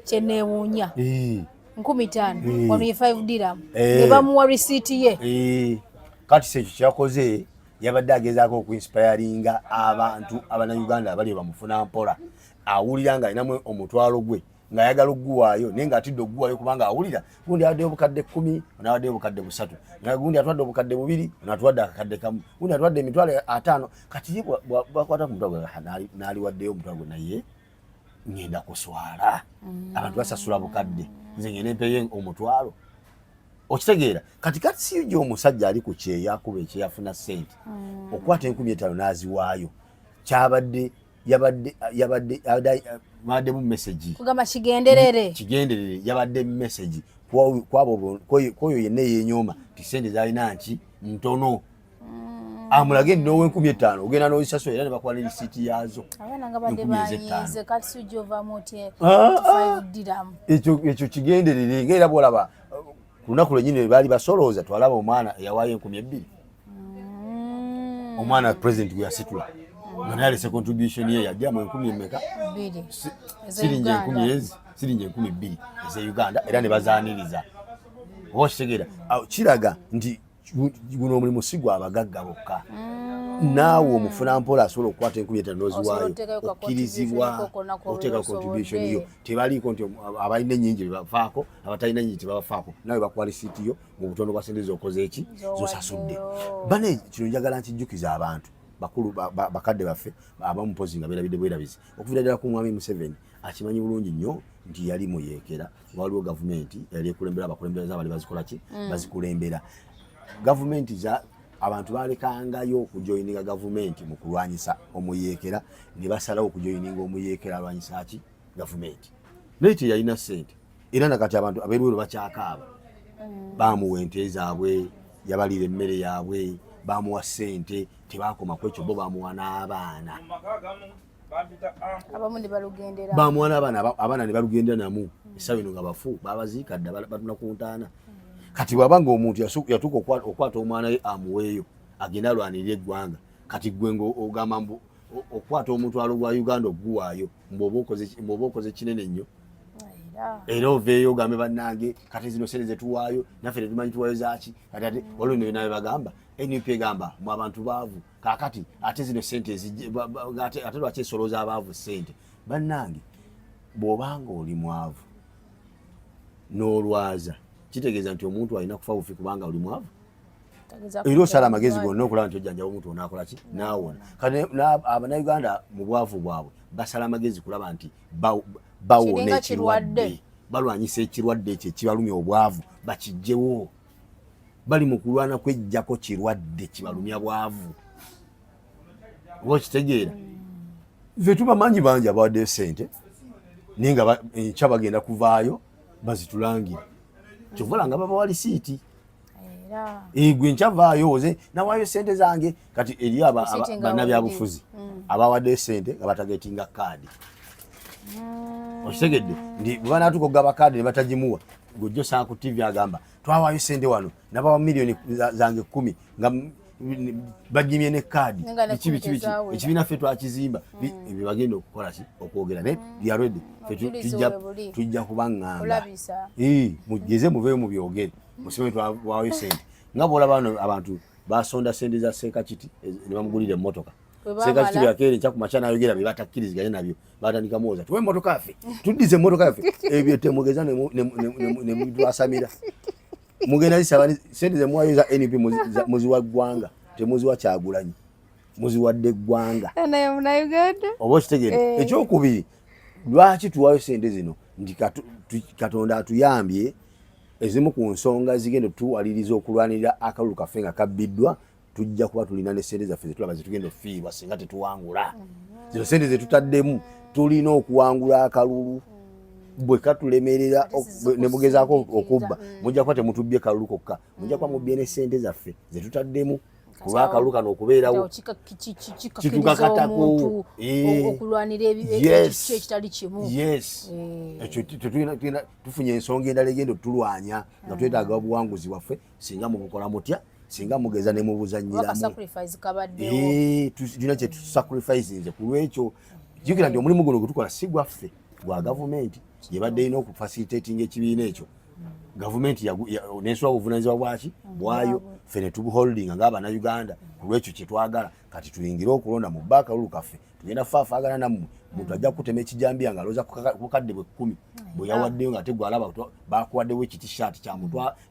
kyeneewuunya 5000 wano ye 5 dirham ne bamuwa receipt ye. Kati si ekyo kyakoze, yabadde agezaako okuinspiringa abantu abannayuganda abali bamufuna mpola, awulira nga alinamu omutwalo gwe ng'ayagala okuguwaayo, naye ng'atidde okuguwaayo kubanga awulira gundi awaddeyo obukadde 10, ono awaddeyo obukadde 3, nga gundi atwadde obukadde 2, ono atwadde akakadde kamu, gundi atwadde emitwalo 50. Kati ye bwakwata ku mutwalo gwe n'aliwaddeyo omutwalo gwe, naye ngenda kuswala, abantu basasula bukadde, nze ngenda empeyo omutwalo, okitegeera? Kati siyo omusajja ali ku kyeyo akuba ekyeyafuna ssente okukwata 5000 n'aziwaayo, kyabadde yabadde yabadde baddemu message. Kugamba kigenderere. Kigenderere, yabadde message kwabo kwoyo yenna eyenyooma ti sente zalina nki ntono, amulage nti n'ow'5000 ogenda n'ozisasula era ne bakuwa ne risiiti yaazo. Abaana nga badde 10,000. Banyiize Katsuji ovamu otya Ah, ah. 5 dirham? Ekyo kigenderere, ngaera bwolaba ku lunaku lwennyini lwe baali basolooza, twalaba omwana eyawaayo 2000, omwana president gwe yasitula nga naye alese contribution ye, yajjamu enkumi emeka? Bbiri. Siringi 1000 ezi siringi 2000 eze Uganda, era ne bazaaniriza, oba okitegeera? Awo kiraga nti guno omulimu si gwa bagagga bokka. Naawe omufuna mpola asobola okukwata 5,000 Osobola n'oziwaayo, oteekayo ka okkirizibwa contribution ko konna k'obeera oteeka contribution yo. osobodde. Tebaliiko nti abalina ennyingi bebafaako, abatalina ennyingi tebabafaako. Naawe bakuwa risiiti yo mu butono bwa sente zokoze eki zosasudde. Bane, kino njagala nkijjukiza abantu bakulu, bakadde baffe abamu mpozi nga beerabidde bwerabizi. Okuviira ddala ku mwami Museveni, akimanyi bulungi nnyo nti yali muyeekera. Waliwo gavumenti yali ekulembera, abakulembeze abali bazikola ki, bazikulembera gavumenti za abantu balekangayo okujoyininga gavumenti mu kulwanyisa omuyeekera, ne basalawo okujoyininga omuyeekera alwanyisa ki gavumenti, naye teyalina ssente. Era nakati abantu abeerweru bakyakaaba. Bamuwa ente zaabwe, yabalira emmere yaabwe, bamuwa ssente. Tebakoma ku ekyo, bo bamuwa n'abaana. Abamu ne balugendera. Bamuwa n'abaana, abaana ne balugendera namu. Essaawa eno nga bafu, babaziika dda, batuna ku ntaana. Kati bw'aba nga omuntu yatuuka okukwata omwana we amuweeyo agende alwanirire eggwanga, kati gwe nga ogamba mbu okukwata omutwalo gwa Uganda oguwaayo, mbw'oba okoze kinene nnyo. Era Era oveeyo ogambe, "Bannange, kati zino sente zetuwaayo naffe tetumanyi tuwaayo zaki." Kati ate waliwo ne nabe bagamba, NUP egamba mu abantu baavu. Kakati ate zino sente ate lwaki esolooza abaavu sente? Bannange, bw'obanga oli mwavu n'olwaza, kitegeeza nti omuntu alina kufa bufi kubanga oli mwavu? Tageza. Era osala amagezi gonna okulaba nti ojjanjaba omuntu onaakola ki naawona. Kati Abannayuganda mu bwavu bwabwe basala amagezi kulaba nti bawona Kiringa ekirwadde. kirwadde. Balwanyisa ekirwadde ekyo ekibalumya obwavu, bakijjewo. Bali mu kulwana kwejjako kirwadde kibalumya bwavu, oba okitegeera? Ffe tubamanyi bangi abawaddeyo sente, naye nga enkya bagenda kuvaayo bazitulangire. Kyova nga babawa lisiiti. Era Gwe nkyavaayo oze nawaayo sente zange. Kati eri Risiiti nga bannabyabufuzi abawaddeyo sente nga batagetinga kaadi, okitegedde nti bwe banaatuuka okugaba kaadi ne batagimuwa, gojja osanga ku TV agamba, "Twawaayo sente wano, nabawa miliyoni zange 10 nga bajimye ne kaadi." Nga ne Biki, biki, biki. tezawera. Ekibiina ffe twakizimba. Ebyo bagenda okukola ki okwogera, naye we are ready. Ffe Obujulizi we buli. Tujja kubaŋŋamba. Olabisa. Mugeze muveeyo mubyogere, musime twawaayo sente. Nga bwolaba bano abantu basonda sente za Seekakiti ne bamugulira emmotoka. Bwe bamala- Seekakiti bwe yakeera enkya ku makya n'ayogera bye batakkiriziganye nabyo, batandika muwoza, "Tuwe emmotoka yaffe, tuddize emmotoka yaffe." Ebyo temugeza ne mutwasamira. Mugenda zisaba sente zemuwayo za NUP, muziwa ggwanga, temuziwa Kyagulanyi, muziwadde eggwanga. Naye Munnayuganda. Oba okitegeere? Eh. Ekyokubiri, lwaki tuwayo sente zino? Nti Katonda atuyambye, ezimu ku nsonga zigenda tuwaliriza okulwanirira akalulu kaffe nga kabbiddwa, tujja kuba tulina ne sente zaffe zetulaba zetugenda ofiirwa singa tetuwangula. Zino sente zetutaddemu, tulina okuwangula akalulu. Bwe katulemerera Ate si ne mugezaako kusindiikiriza. okubba, mujja kuba temutubbye kalulu kokka, mujja kuba mubbye ne sente zaffe zetutaddemu ku lw'akalulu kano okubeerawo. Kikakiriza Kitukakatako. omuntu okulwanira ekiki ekitali kimu. Yes. Ekyo tufunye ensonga endala egenda otulwanya nga twetaaga obuwanguzi bwaffe. Singa mubukola mutya, singa mugeza ne Oba ka mubuzanyiramu. Sacrifice kabaddewo. Tulina kye tusacrificinze ku lwekyo. Jjukira nti omulimu guno gwe tukola si gwaffe, gwa gavumenti yebadde erina okufacilitatinga ekibiina ekyo. Gavumenti nesula obuvunanyizibwa bwaki bwayo, ffe ne tubuholdinga ng'abannayuganda ku lwekyo kye twagala. Kati tuyingire okulonda mu bba akalulu kaffe, tugenda faafaagana nammwe. Muntu ajja kutema ekijambiya ng'alowooza ku bukadde bwe 10 bwe yawaddeyo, nga ate gwe alaba bakuwaddewo ekitishaati kya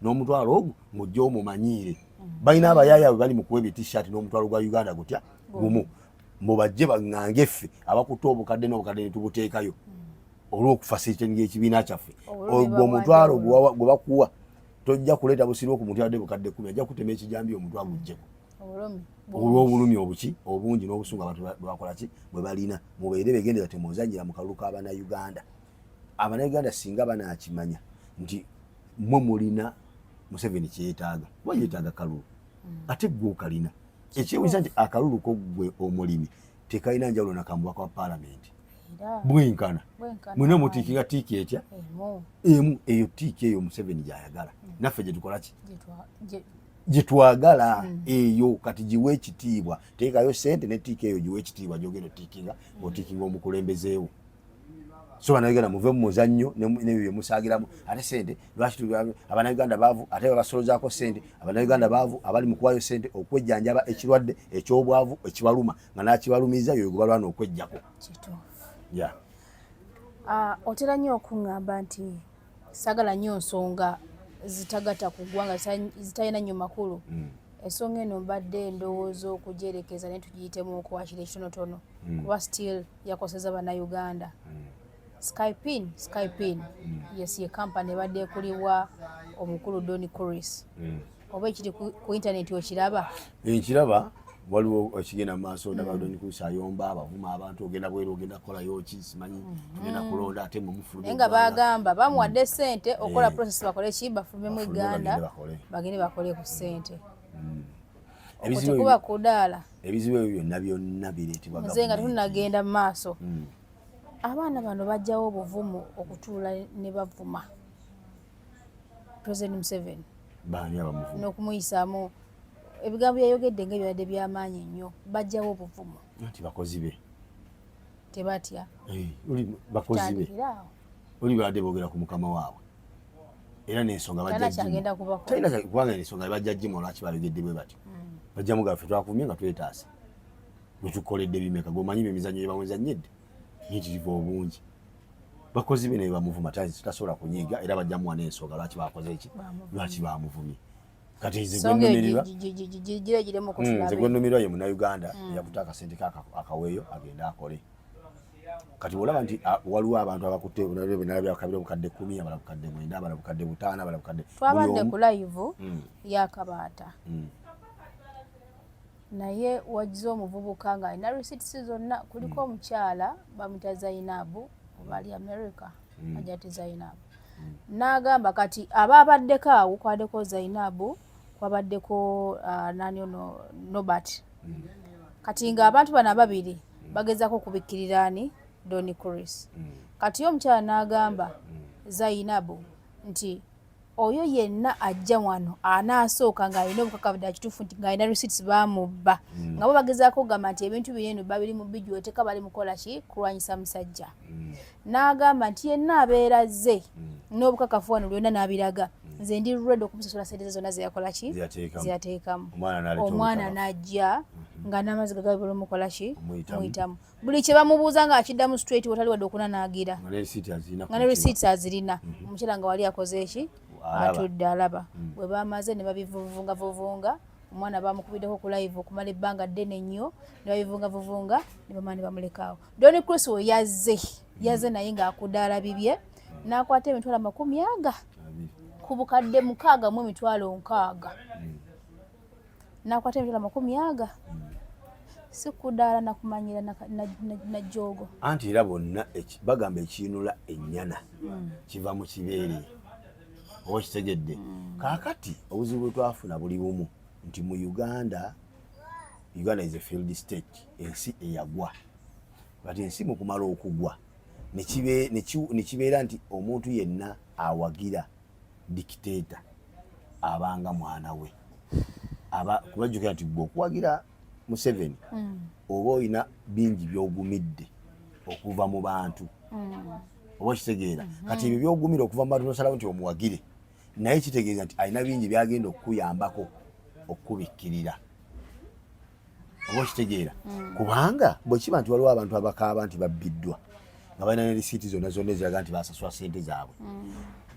n'omutwalo ogwo ng'ojja omumanyiire. Balina abayaaya bwe bali mu kuwa ebitishaati n'omutwalo gwa Uganda gutya gumu, mubajje baŋŋange ffe abakutte obukadde n'obukadde ne tubuteekayo olw'okufacilitatinga ekibiina kyaffe. Obulumi Ogwo omutwalo babwanjawulo. gwe bakuwa tojja kuleeta busiru ku muntu yadde bukadde 10, ajja kutema ekijambiya omutwe aguggyeko Obulumi. Olw'obulumi obuki obungi n'obusungu abantu bwakola ki bwe balina. Mubeere begendera, temuzanyira mu kalulu k'Abannayuganda. Abannayuganda singa banakimanya nti mwe mulina Museveni kyeyetaaga, kuba yeetaaga kalulu, ate gwe okalina. Ekyewunyisa nti akalulu ko gwe omulimi tekalina njawulo nakamubaka wa paalamenti. Era Bwenkana. Bwenkana. Mwena mutiikinga tiiki etya? Emu. Emu. Eyo tiiki eyo Museveni gyayagala, naffe gyetukola ki? Gyetwagala Gye eyo. Kati giwe ekitiibwa, teekayo sente ne tiiki eyo, giwe ekitiibwa gyogenda otiikinga, ng'otiikinga omukulembezeewo. So bannayuganda muve mu muzannyo nebyo byemusaagiramu. Ate sente lwaki abannayuganda baavu, ate babasolozaako sente? Abannayuganda baavu abali mu kuwaayo sente okwejjanjaba ekirwadde eky'obwavu ekibaluma, nga nakibalumiza yoyo gwe balwana okwejjako. Yeah. Otera nnyo okuŋŋamba nti saagala nnyo nsonga zitagatta ku ggwanga, zitalina nnyo makulu. Ensonga eno mbadde ndowooza okugyerekeza naye tugiyitemu okwakira ekitonotono, kuba still yakoseza bannayuganda. Skypin, Skypin, yes, ye kampany ebadde ekulibwa omukulu Don Chris. Oba ekiri ku intaneti okiraba? Nkiraba, waliwo ekigenda mu maaso. Ndaba Don Chris ayomba, abavuma abantu, ogenda bweru, ogenda kukolayo ki, simanyi tugenda kulonda ate mwe. Naye nga bagamba bamuwadde sente okukola process, bakole ki, bafulumemu egganda, bagende bakole ku sente. Tekuba kudaala. Ebizibu ebyo byonna byonna bireetebwa Nze nga tetunagenda mu maaso, abaana bano bajjawo obuvumu okutuula ne bavuma President Museveni. Baani abamuvuma? N'okumuyisaamu ebigambo byayogedde nga ebibadde byamaanyi ennyo. Bajjawo obuvumu? Nti bakozi be. Tebatya. Bakozi be oli babadde boogera ku mukama waabwe, era n'ensonga kubanga ensonga bajja gimu lwaki bayogedde bwe batyo. Bajja mugamba, ffe twakuvumye nga twetaasa, bwetukoledde bimeka? Gweomanyi emizannyo gyebamuzannyedde nyitirivu obungi. Bakozi be naye bamuvuma, tasobola kunyiiga, era bajja muwa n'ensonga lwaki bakoze eki, lwaki bamuvumye. Kati nze gwennumirwa ye Munauganda eyakutte akasente ke akaweeyo agende akole. Kati olaba nti waliwo abantu abakutte nalabye akabira obukadde 10, abala bukadde 9, abala bukadde 5, abala bukadde Twabadde ku live yakabaata, naye wagize omuvubuka ng'alina receipts zonna. Kuliko omukyala bamuyita Zainabu, oba ali America, Ajati Zainabu, n'agamba kati abaabaddeko awo kwabaddeko Zainabu, kwabaddeko nani ono, Nobert. Kati ng'abantu bano ababiri bagezaako okubikkirira ani, Don Chris. Kati ye omukyala n'agamba Zainabu nti oyo yenna ajja wano anaasooka ng'alina obukakafu ddala kituufu nti ng'alina receipts baamubba, nga bo bagezaako okugamba nti ebintu bino eno babiri mu bijweteka, bali mukola ki, kulwanyisa musajja. N'agamba nti yenna abeera azze n'obukakafu wano lwonna n'abiraga, nze ndi ready okumusasula sente ze zonna zeyakola ki, zeyateekamu. Omwana n'ajja nga n'amazzi gagabibula omukola ki, muyitamu buli kye bamubuuza ng'akiddamu straight, watali wadde okunanaagira, nga ne receipts azirina. Omukyala nga wali akoze eki, atudde alaba. Bwe bamaze ne babivuvungavuvunga, omwana bamukubiddeko ku live okumala ebbanga ddene nnyo, ne babivungavuvunga ne bamala ne bamulekaawo. Don Chris we yazze, yazze naye ng'akudaala bibye, n'akwata emitwalo 20 ku 6,000 mu emitwalo 60, n'akwata emitwalo 20. Si kudaala nakumanyira na joogo. Anti era bonna bagamba ekiyinula ennyana kiva mu kibeere, oba okitegedde? Kaakati obuzibu bwe twafuna buli bumu nti mu Uganda, Uganda is a failed state, ensi eyagwa. Kati ensi mu kumala okugwa nekibeera nti omuntu yenna awagira dictator abanga mwana we aba, kubajjukira nti gwe okuwagira Museveni oba olina bingi byogumidde okuva mu bantu, oba okitegeera? Kati ebyo byogumira okuva mu bantu nosalawo nti omuwagire, naye kitegeeza nti alina bingi byagenda okukuyambako okukubikkirira, oba okitegeera? Kubanga bwe kiba nti waliwo abantu abakaaba nti babbiddwa nga balina ne risiiti zonna zonna eziraga nti basasula sente zaabwe,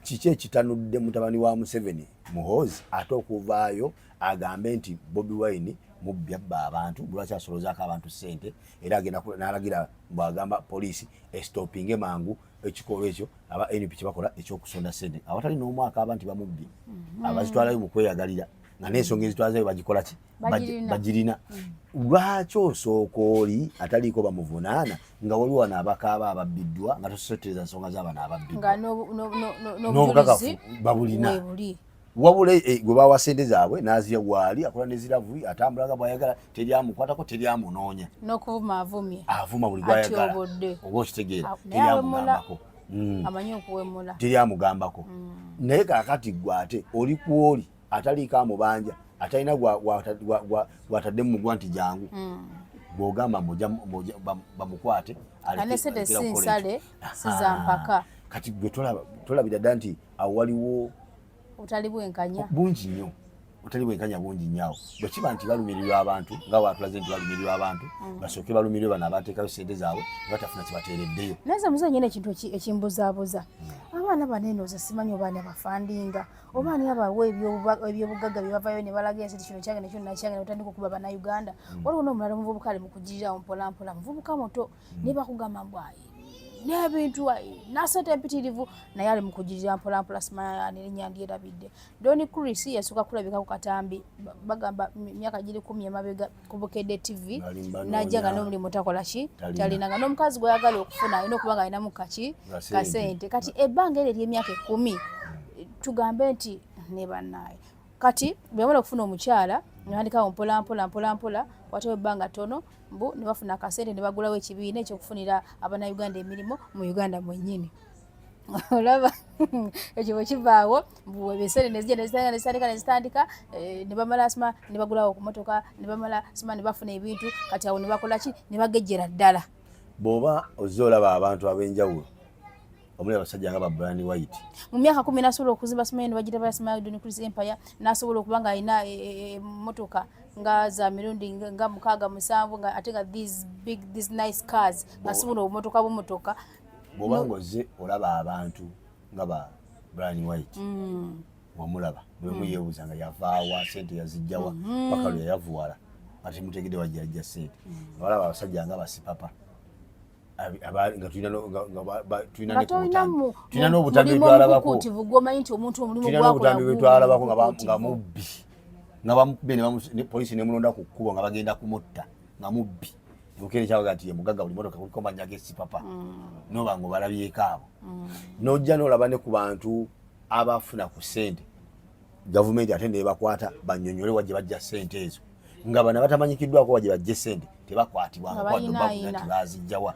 kiki ekitanudde mutabani wa Museveni Muhoozi ate okuvaayo agambe nti Bobi Wine mubbi, abba abantu, lwaki asolozaako abantu sente, era agenda n'alagira bwagamba poliisi estopinge mangu ekikolwa ekyo aba NUP kyebakola ekyokusonda sente awatali n'omwaka aba nti bamubbye, abazitwalayo mu kweyagalira, nga n'ensonga ezitwazayo bagikola ki, bagirina. Lwaki osooka oli ataliiko bamuvunaana nga waliwo wano abakaaba ababbiddwa, nga tosotereza nsonga z'abano ababbiddwa n'obukakafu babulina? Wabula gwe bawa sente zaabwe n'azirya, waali akola ne ziravu, atambula nga bw'ayagala, teri amukwatako, teri amunoonya. N'okuvuma avumye. Avuma buli gwayagala, oba okitegeera? Teri amugambako. Amanyi okuwemula. Teri amugambako. Naye kaakati gwe ate oli ku oli ataliiko amubanja, atalina gwatadde mu mugwa nti jangu, bw'ogamba bamukwate. Ane sente si nsale, si za mpaka. Kati gwe tolabira ddala nti awo waliwo obutali bwenkanya bungi nnyo, obutali bwenkanya bungi nnyo awo. Bwe kiba nti balumirirwa abantu nga watulaze nti balumirirwa abantu, basooke balumirirwe bano abateekayo sente zaabwe ne batafuna kibateereddeyo. Naye nze muzeeyi nyina ekintu ekimbuzaabuza. Abaana bano eno nze simanyi oba ani abafandinga, oba ani abawa ebyobugagga bye bavayo ne balaga ensi nti kino kyange ne kino nakyange, ne batandika okuba Bannayuganda. Waliwo n'omulala omuvubuka ali mu kugirirawo mpola mpola, muvubuka muto, naye bakugamba mbu ayi n'ebintu ayi nasente empitirivu, naye ali mu kugirira mpola mpola, simanyi ani erinnya ndyerabidde. Don Chris yasooka kulabika ku katambi, bagamba myaka giri 10 emabega ku Bukedde TV, Ng'alimba n'ajja nga noonya. n'omulimu takola ki, Talina. talina, nga n'omukazi gw'ayagala okufuna alina okuba nga alinamu kaki, Kasente. kasente. Kati ebbanga eryo ery'emyaka 10, tugambe nti ne bannaaye, kati bwe bamala okufuna omukyala ne batandikawo mpola mpola mpola mpola, watewo ebbanga ttono mbu ne bafuna akasente ne bagulawo ekibiina ekyokufunira Abannayuganda emirimu mu Uganda mwennyini. Olaba ekyo bwe kivaawo, mbu esente nezijja nezitandika nezitandika nezitandika, ne bamala sima ne bagulawo ku motoka, ne bamala sima ne bafuna ebintu. Kati awo ne bakola ki? Ne bagejjera ddala. Bw'oba ozze olaba abantu ab'enjawulo omuli abasajja nga ba Brian White, mu myaka 10 nasobola okuzimba simanyi ne bagira basimayo Don Chris Empire, nasobola okuba nga alina emotoka nga za mirundi nga 6, 7, nga ate nga these big, these nice cars, nga si buno obumotoka bumotoka. Bw'oba ng'ozze olaba abantu nga ba Brian White, wamulaba buli omu yeebuuza nga yavaawa, sente yazijjawa, paka lwe yayavuwala ate mutegedde wajja yajja sente. Nga balaba abasajja nga basipapa nga tulina tulina nga ne ku tolina butambi, tulina n'obutambi mulimu bwetwalabako, omukukuutivu gw'omanyi nti omuntu omulimu tulina gwakola n'obutambi bwetwalabako nga nga mukukuutivu. mubbi, nga bamukubye ne polisi nemulonda ku kkubo nga bagenda kumutta nga mubbi. Bukere kyabaga nti ye mugagga, buli motoka kuliko mannya g'esipapa, noba nga obalabyeko abo, n'ojja n'olaba ne ku bantu abafuna ku ssente gavumenti ate nebakwata banyonyole wa gye bajja ssente ezo, nga bano abatamanyikiddwako wa gye bajja essente tebakwatibwa Nga nga balina ayina. nti bazijjawa.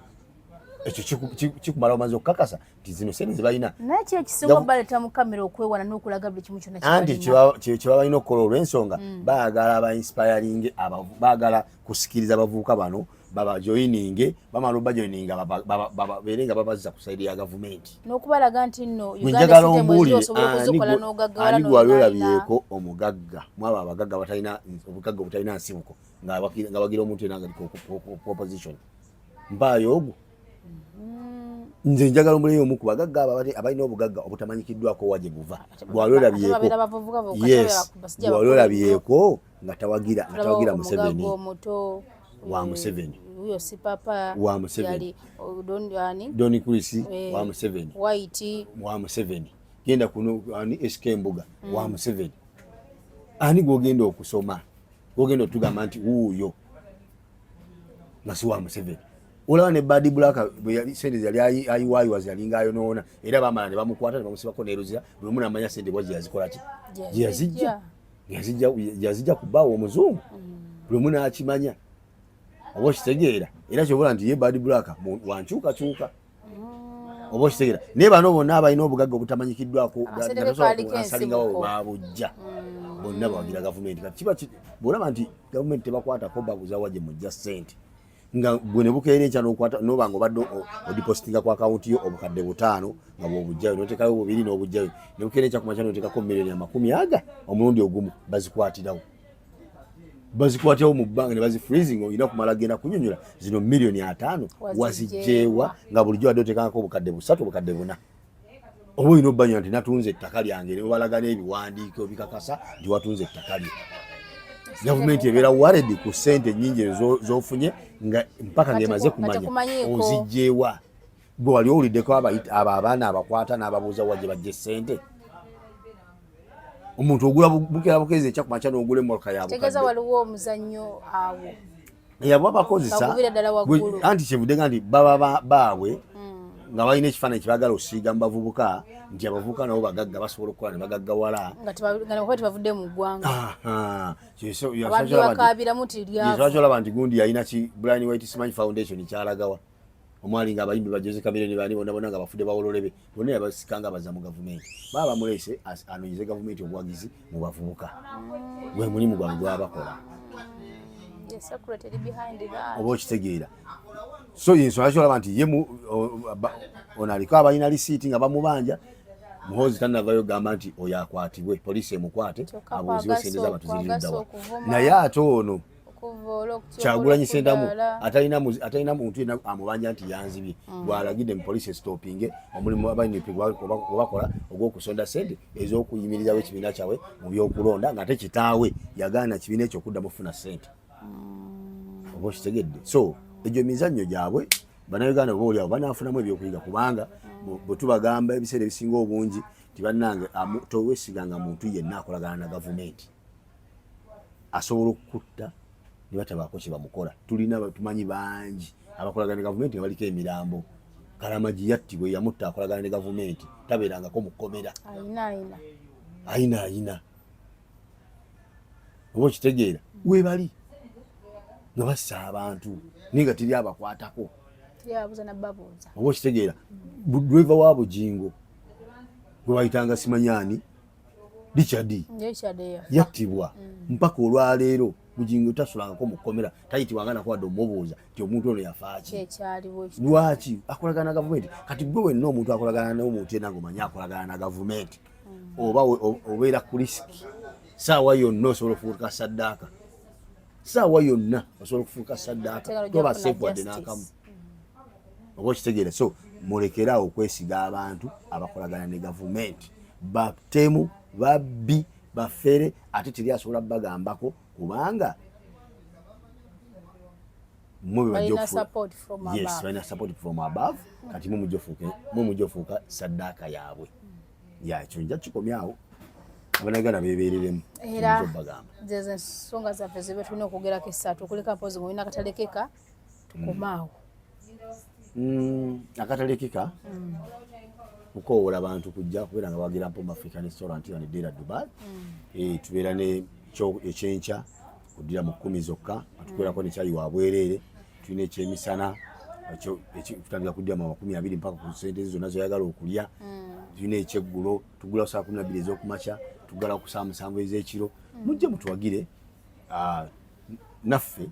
Ekyo kikumala omaze okukakasa nti zino sente zebalina. Naye ki ekisinga obaleeta mu kamera okwewana n'okulaga buli kimu kyonna Anti kyebalina? Kyeba balina okukola olw'ensonga baagala abainspiringe, baagala kusikiriza abavubuka bano babajoyininge, bamala obajoyininga babeere nga babazza ku side ya gavumenti. N'okubalaga nti nno Gwe Uganda njagala sente mwezi ombuulire osobola okuzikola n'ogaggawala ani gwali n'olina. olabyeko omugagga mwabo abagagga batalina obugagga obutalina nsibuko nga bagira omuntu yenna nga ali ku opposition? Mpaayo ogwo. Nze njagala omuleyo omu ku bagagga abo abalina obugagga obutamanyikiddwako wa gye buva, gwali Ate olabyeko. babeera bavubuka bokka, Yes, basajja gwali bakulu. olabyeko nga Tulabawo tawagira omugagga Museveni omuto wa Museveni. Wuyo si papa Wa Museveni. yali, oh, Don ani? Don Chris wa Museveni. White. Wa Museveni. Genda kuno, ani, SK Mbuga wa Museveni. Ani gwogenda okusoma gwogenda otugamba nti wuuyo nga si wa Museveni? Olaba ne Bad Black bwe yali sente yali ayiwayiwa yalinga ayonoona, era bamala ne bamukwata ne bamusibako neruzira, buli omu namanya sente bwa gye yazikola ki, gye yazijja, yazijja ku bbaawo omuzungu, buli omu n'akimanya. Oba okitegeera? Era kyobola nti ye Bad Black wankyukakyuka, oba okitegeera? Naye bano bonna abalina obugagga obutamanyikiddwako Akasente ke kaaliko asalingawo ensibuko. babujja, bonna bawagira gavumenti. Kati kiba bw'olaba nti gavumenti tebakwatako, babuza wa gye mujja ssente, nga gwe ne bukeera enkya n'okwata noba nga obadde odipositinga ku akawunti yo 5000 nga bw'obugjayo n'oteekayo bubiri n'obugjayo, ne bukeera enkya ku makya n'oteekako miliyoni 20 aga omulundi ogumu, bazikwatirawo, bazikwatirawo mu bbanga ne bazifreezing. Olina kumala genda kunyonyola zino miliyoni 50 wazigyewa, nga bulijjo wadde oteekangako 3,000, 4,000. Oba olina obbanya nti natunze ettaka lyange, ne balaga n'ebiwandiiko bikakasa nti watunze ettaka lyo. Gavumenti ebeera worried ku ssente ennyingi ezo z'ofunye nga mpaka ng'emaze Nga kumanya tekumanyiiko. ozigyewa. Gwe wali owuliddeko abo abaana abakwata n'ababuuza wa gye bajja essente? Omuntu ogula bukera bukezi ekya kumakya n'ogula emmotoka ya Tegeeza bukadde. Waliwo omuzannyo awo. Yabo abakozesa Bagubira ddala waggulu. Anti kyevudde nga nti baba baabwe nga balina ekifaananyi kyebagala osiiga mu bavubuka nti abavubuka nabo bagagga, basobola okukola ne bagaggawala. Nga nakuba tebavudde mu ggwanga. Aha. Abantu bakaabiramu nti lyavu. Kyolaba nti gundi yalina ki, Brian White simanyi foundation kyalagawa omwali nga abayimbi ba Jose Chameleone bani bonna bonna nga bafudde bawololebe bonna yabasika nga baza mu gavumenti. Baba bamuleese anoonyeze gavumenti obuwagizi mu bavubuka, gwe mulimu gwabwe gwabakola. The secret eri behind that. Oba okitegeera? So yensonga lwaki olaba nti ye ono aliko abalina lisiiti nga bamubanja. Muhoozi tanavayo gamba nti oyo akwatibwe, poliisi emukwate, abuuzibwe sente z'abantu ziri luddawa. Naye ate ono Kyagulanyi Ssentamu atalina muntu yenna amubanja nti yanzibye, bwalagidde mu poliisi estopinge omulimu aba NUP gwebakola ogw'okusonda sente ez'okuyimirizawo ekibiina kyabwe mu byokulonda, ng'ate kitaawe yagaana kibiina ekyo okuddamu okufuna sente. Oba okitegedde? So egyo mizannyo gyabwe. Bannayuganda oba oliawo banaafunamu ebyokuyiga, kubanga bwe tubagamba ebiseera ebisinga obungi nti bannange, towesiganga muntu yenna akolagana na gavumenti, asobola okukutta ne batabaako kye bamukola. Tulina tumanyi bangi abakolagana ne gavumenti nga baliko emirambo. Kalamagi yattibwa, eyamutta akolagana ne gavumenti, tabeerangako mu kkomera. Ayina. Ayina ayina, oba okitegeera? Webali nga bassa abantu naye nga teri abakwatako. Tyabuuza nababuuza. Oba okitegeera? Driver wa Bugingo gwe bayitanga simanyani Richard yattibwa. Mpaka olwaleero Bugingo tasulangako mu kkomera, tayitibwanga nako wadde omubuuza nti omuntu ono yafaaki. Kyekyaliwo. Lwaki akolagana na gavumenti? Kati gwe wenna omuntu akolagana n'omuntu yenna ngaomanyi akolagana na gavumenti, oba obeera ku risk saawa yonna, osobola okufuuka saddaaka saawa yonna, osobola okufuuka saddaaka, toba safe wadde n'akamu, oba okitegeera? So mulekeraawo okwesiga abantu abakolagana ne gavumenti. Batemu, babbi, bafere, ate teri asobola bagambako kubanga yes, balina support from above. Kati mwe mujja ofuuka saddaaka yaabwe. Ya, ekyo nja kikomyawo, abanaganda bebereremu. Era bagamba zezo ensonga zaffe zibe tulina okwogerako esatu okuleka mpozi ngaolina akatalekeka, tukomaawo. Akatalekeka kukowoola abantu kujja kubeera nga bagira Mpombo African Restaurant wano eddeera Dubai. Tubeera ne ekyenkya kuddira mu 10 zokka, atukubeerako ne kyayi wa bwereere. Tulina ekyemisana kutandika kuddira mu 20 mpaka ku sente zonna zoyagala okulya. Tulina ekyeggulo, tugula saa 12 ez'okumakya, tugala ku saa 7 ez'ekiro. Mujje mutuwagire. Naffe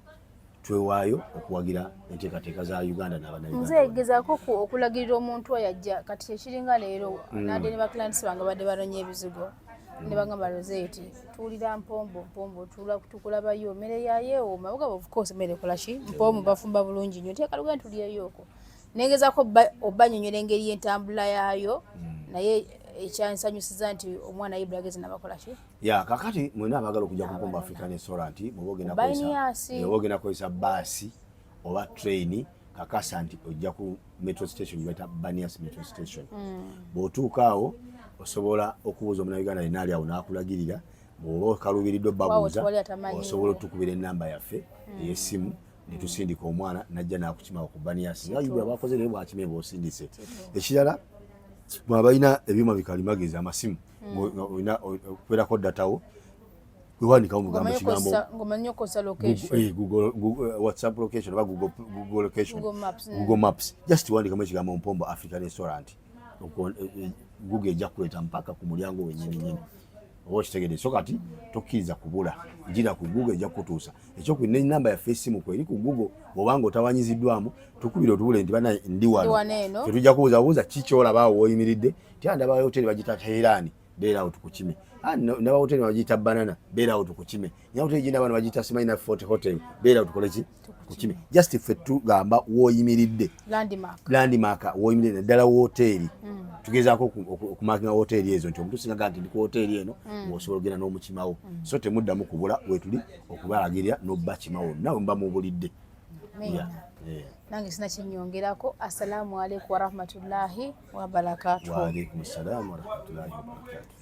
twewaayo okuwagira enteekateeka za Uganda. Nze gezaako okulagirira omuntu oyo ajja. Kati ekiringa leero, nadde ne baclients bange badde banonya ebizigo ne bagamba, "Rosette, tuwulira Mpombo, Mpombo tukulabayo, mmere yayeewoma." Bugaba, of course emmere ekola ki, Mpombo bafumba bulungi nnyo, teekaluga tulyeyooko. Nengezaako obanyonyola engeri y'entambula yaayo, naye ekyansanyusiza nti omwana Ibragezi nabakola ki. Ya, kakati mwena abagala okujja ku Mpombo African Restaurant, bwoba ogenda kukozesa baasi oba train, kakasa nti ojja ku metro station gyebayita Banias Metro Station. Bw'otuuka awo osobola okubuuza omunauganda yenna ali awo n'akulagirira. Bw'oba okaluubiriddwa babuuza, osobola otukubira enamba yaffe ey'essimu netusindika omwana najja n'akukimawo ku Banias nga Ibra bakoze naye bwakima bw'osindise. Ekirala, bw'abalina ebyuma bikalimagezi, amasimu, olina okubeerako data wo, wewandikawo mugambo kigambo WhatsApp location oba Google location, Google Maps, just wandikamu ekigambo Mpombo African Restaurant, Google ejja kuleeta mpaka ku mulyango wenyini nyini, oba okitegedde? So kati tokkiriza kubula, gira ku Google ejja kukutuusa. Ekyokubiri, nenamba yaffe esimu kweri ku Google. Bwobanga otawanyiziddwamu, tukubire otubule nti bana ndi wano, tetujja kubuuza buuza kikyolaba awo woyimiridde. Ti ndaba hoteri bagita Teherani, beerawo tukukime. Ndaba hoteri bagiyita Banana, beerawo tukukime. Nya hoteri gina bano bagiyita simanyi Fort Hotel, beerawo tukole ki, kukime. Just ffe tugamba woyimiridde, landmark woyimiridde naddala woteeri. Tugezaako okumakinga woteeri ezo nti omuntu singa nti ndi ku woteeri eno, ng'osobola ogenda n'omukimawo. So temuddamu kubula, wetuli okubalagirira n'obakima wonna we muba mubulidde. Nange sina kinyongerako. Assalamu alaikum warahmatullahi wabarakatuh. Waalaikum salamu warahmatullahi wabarakatuh.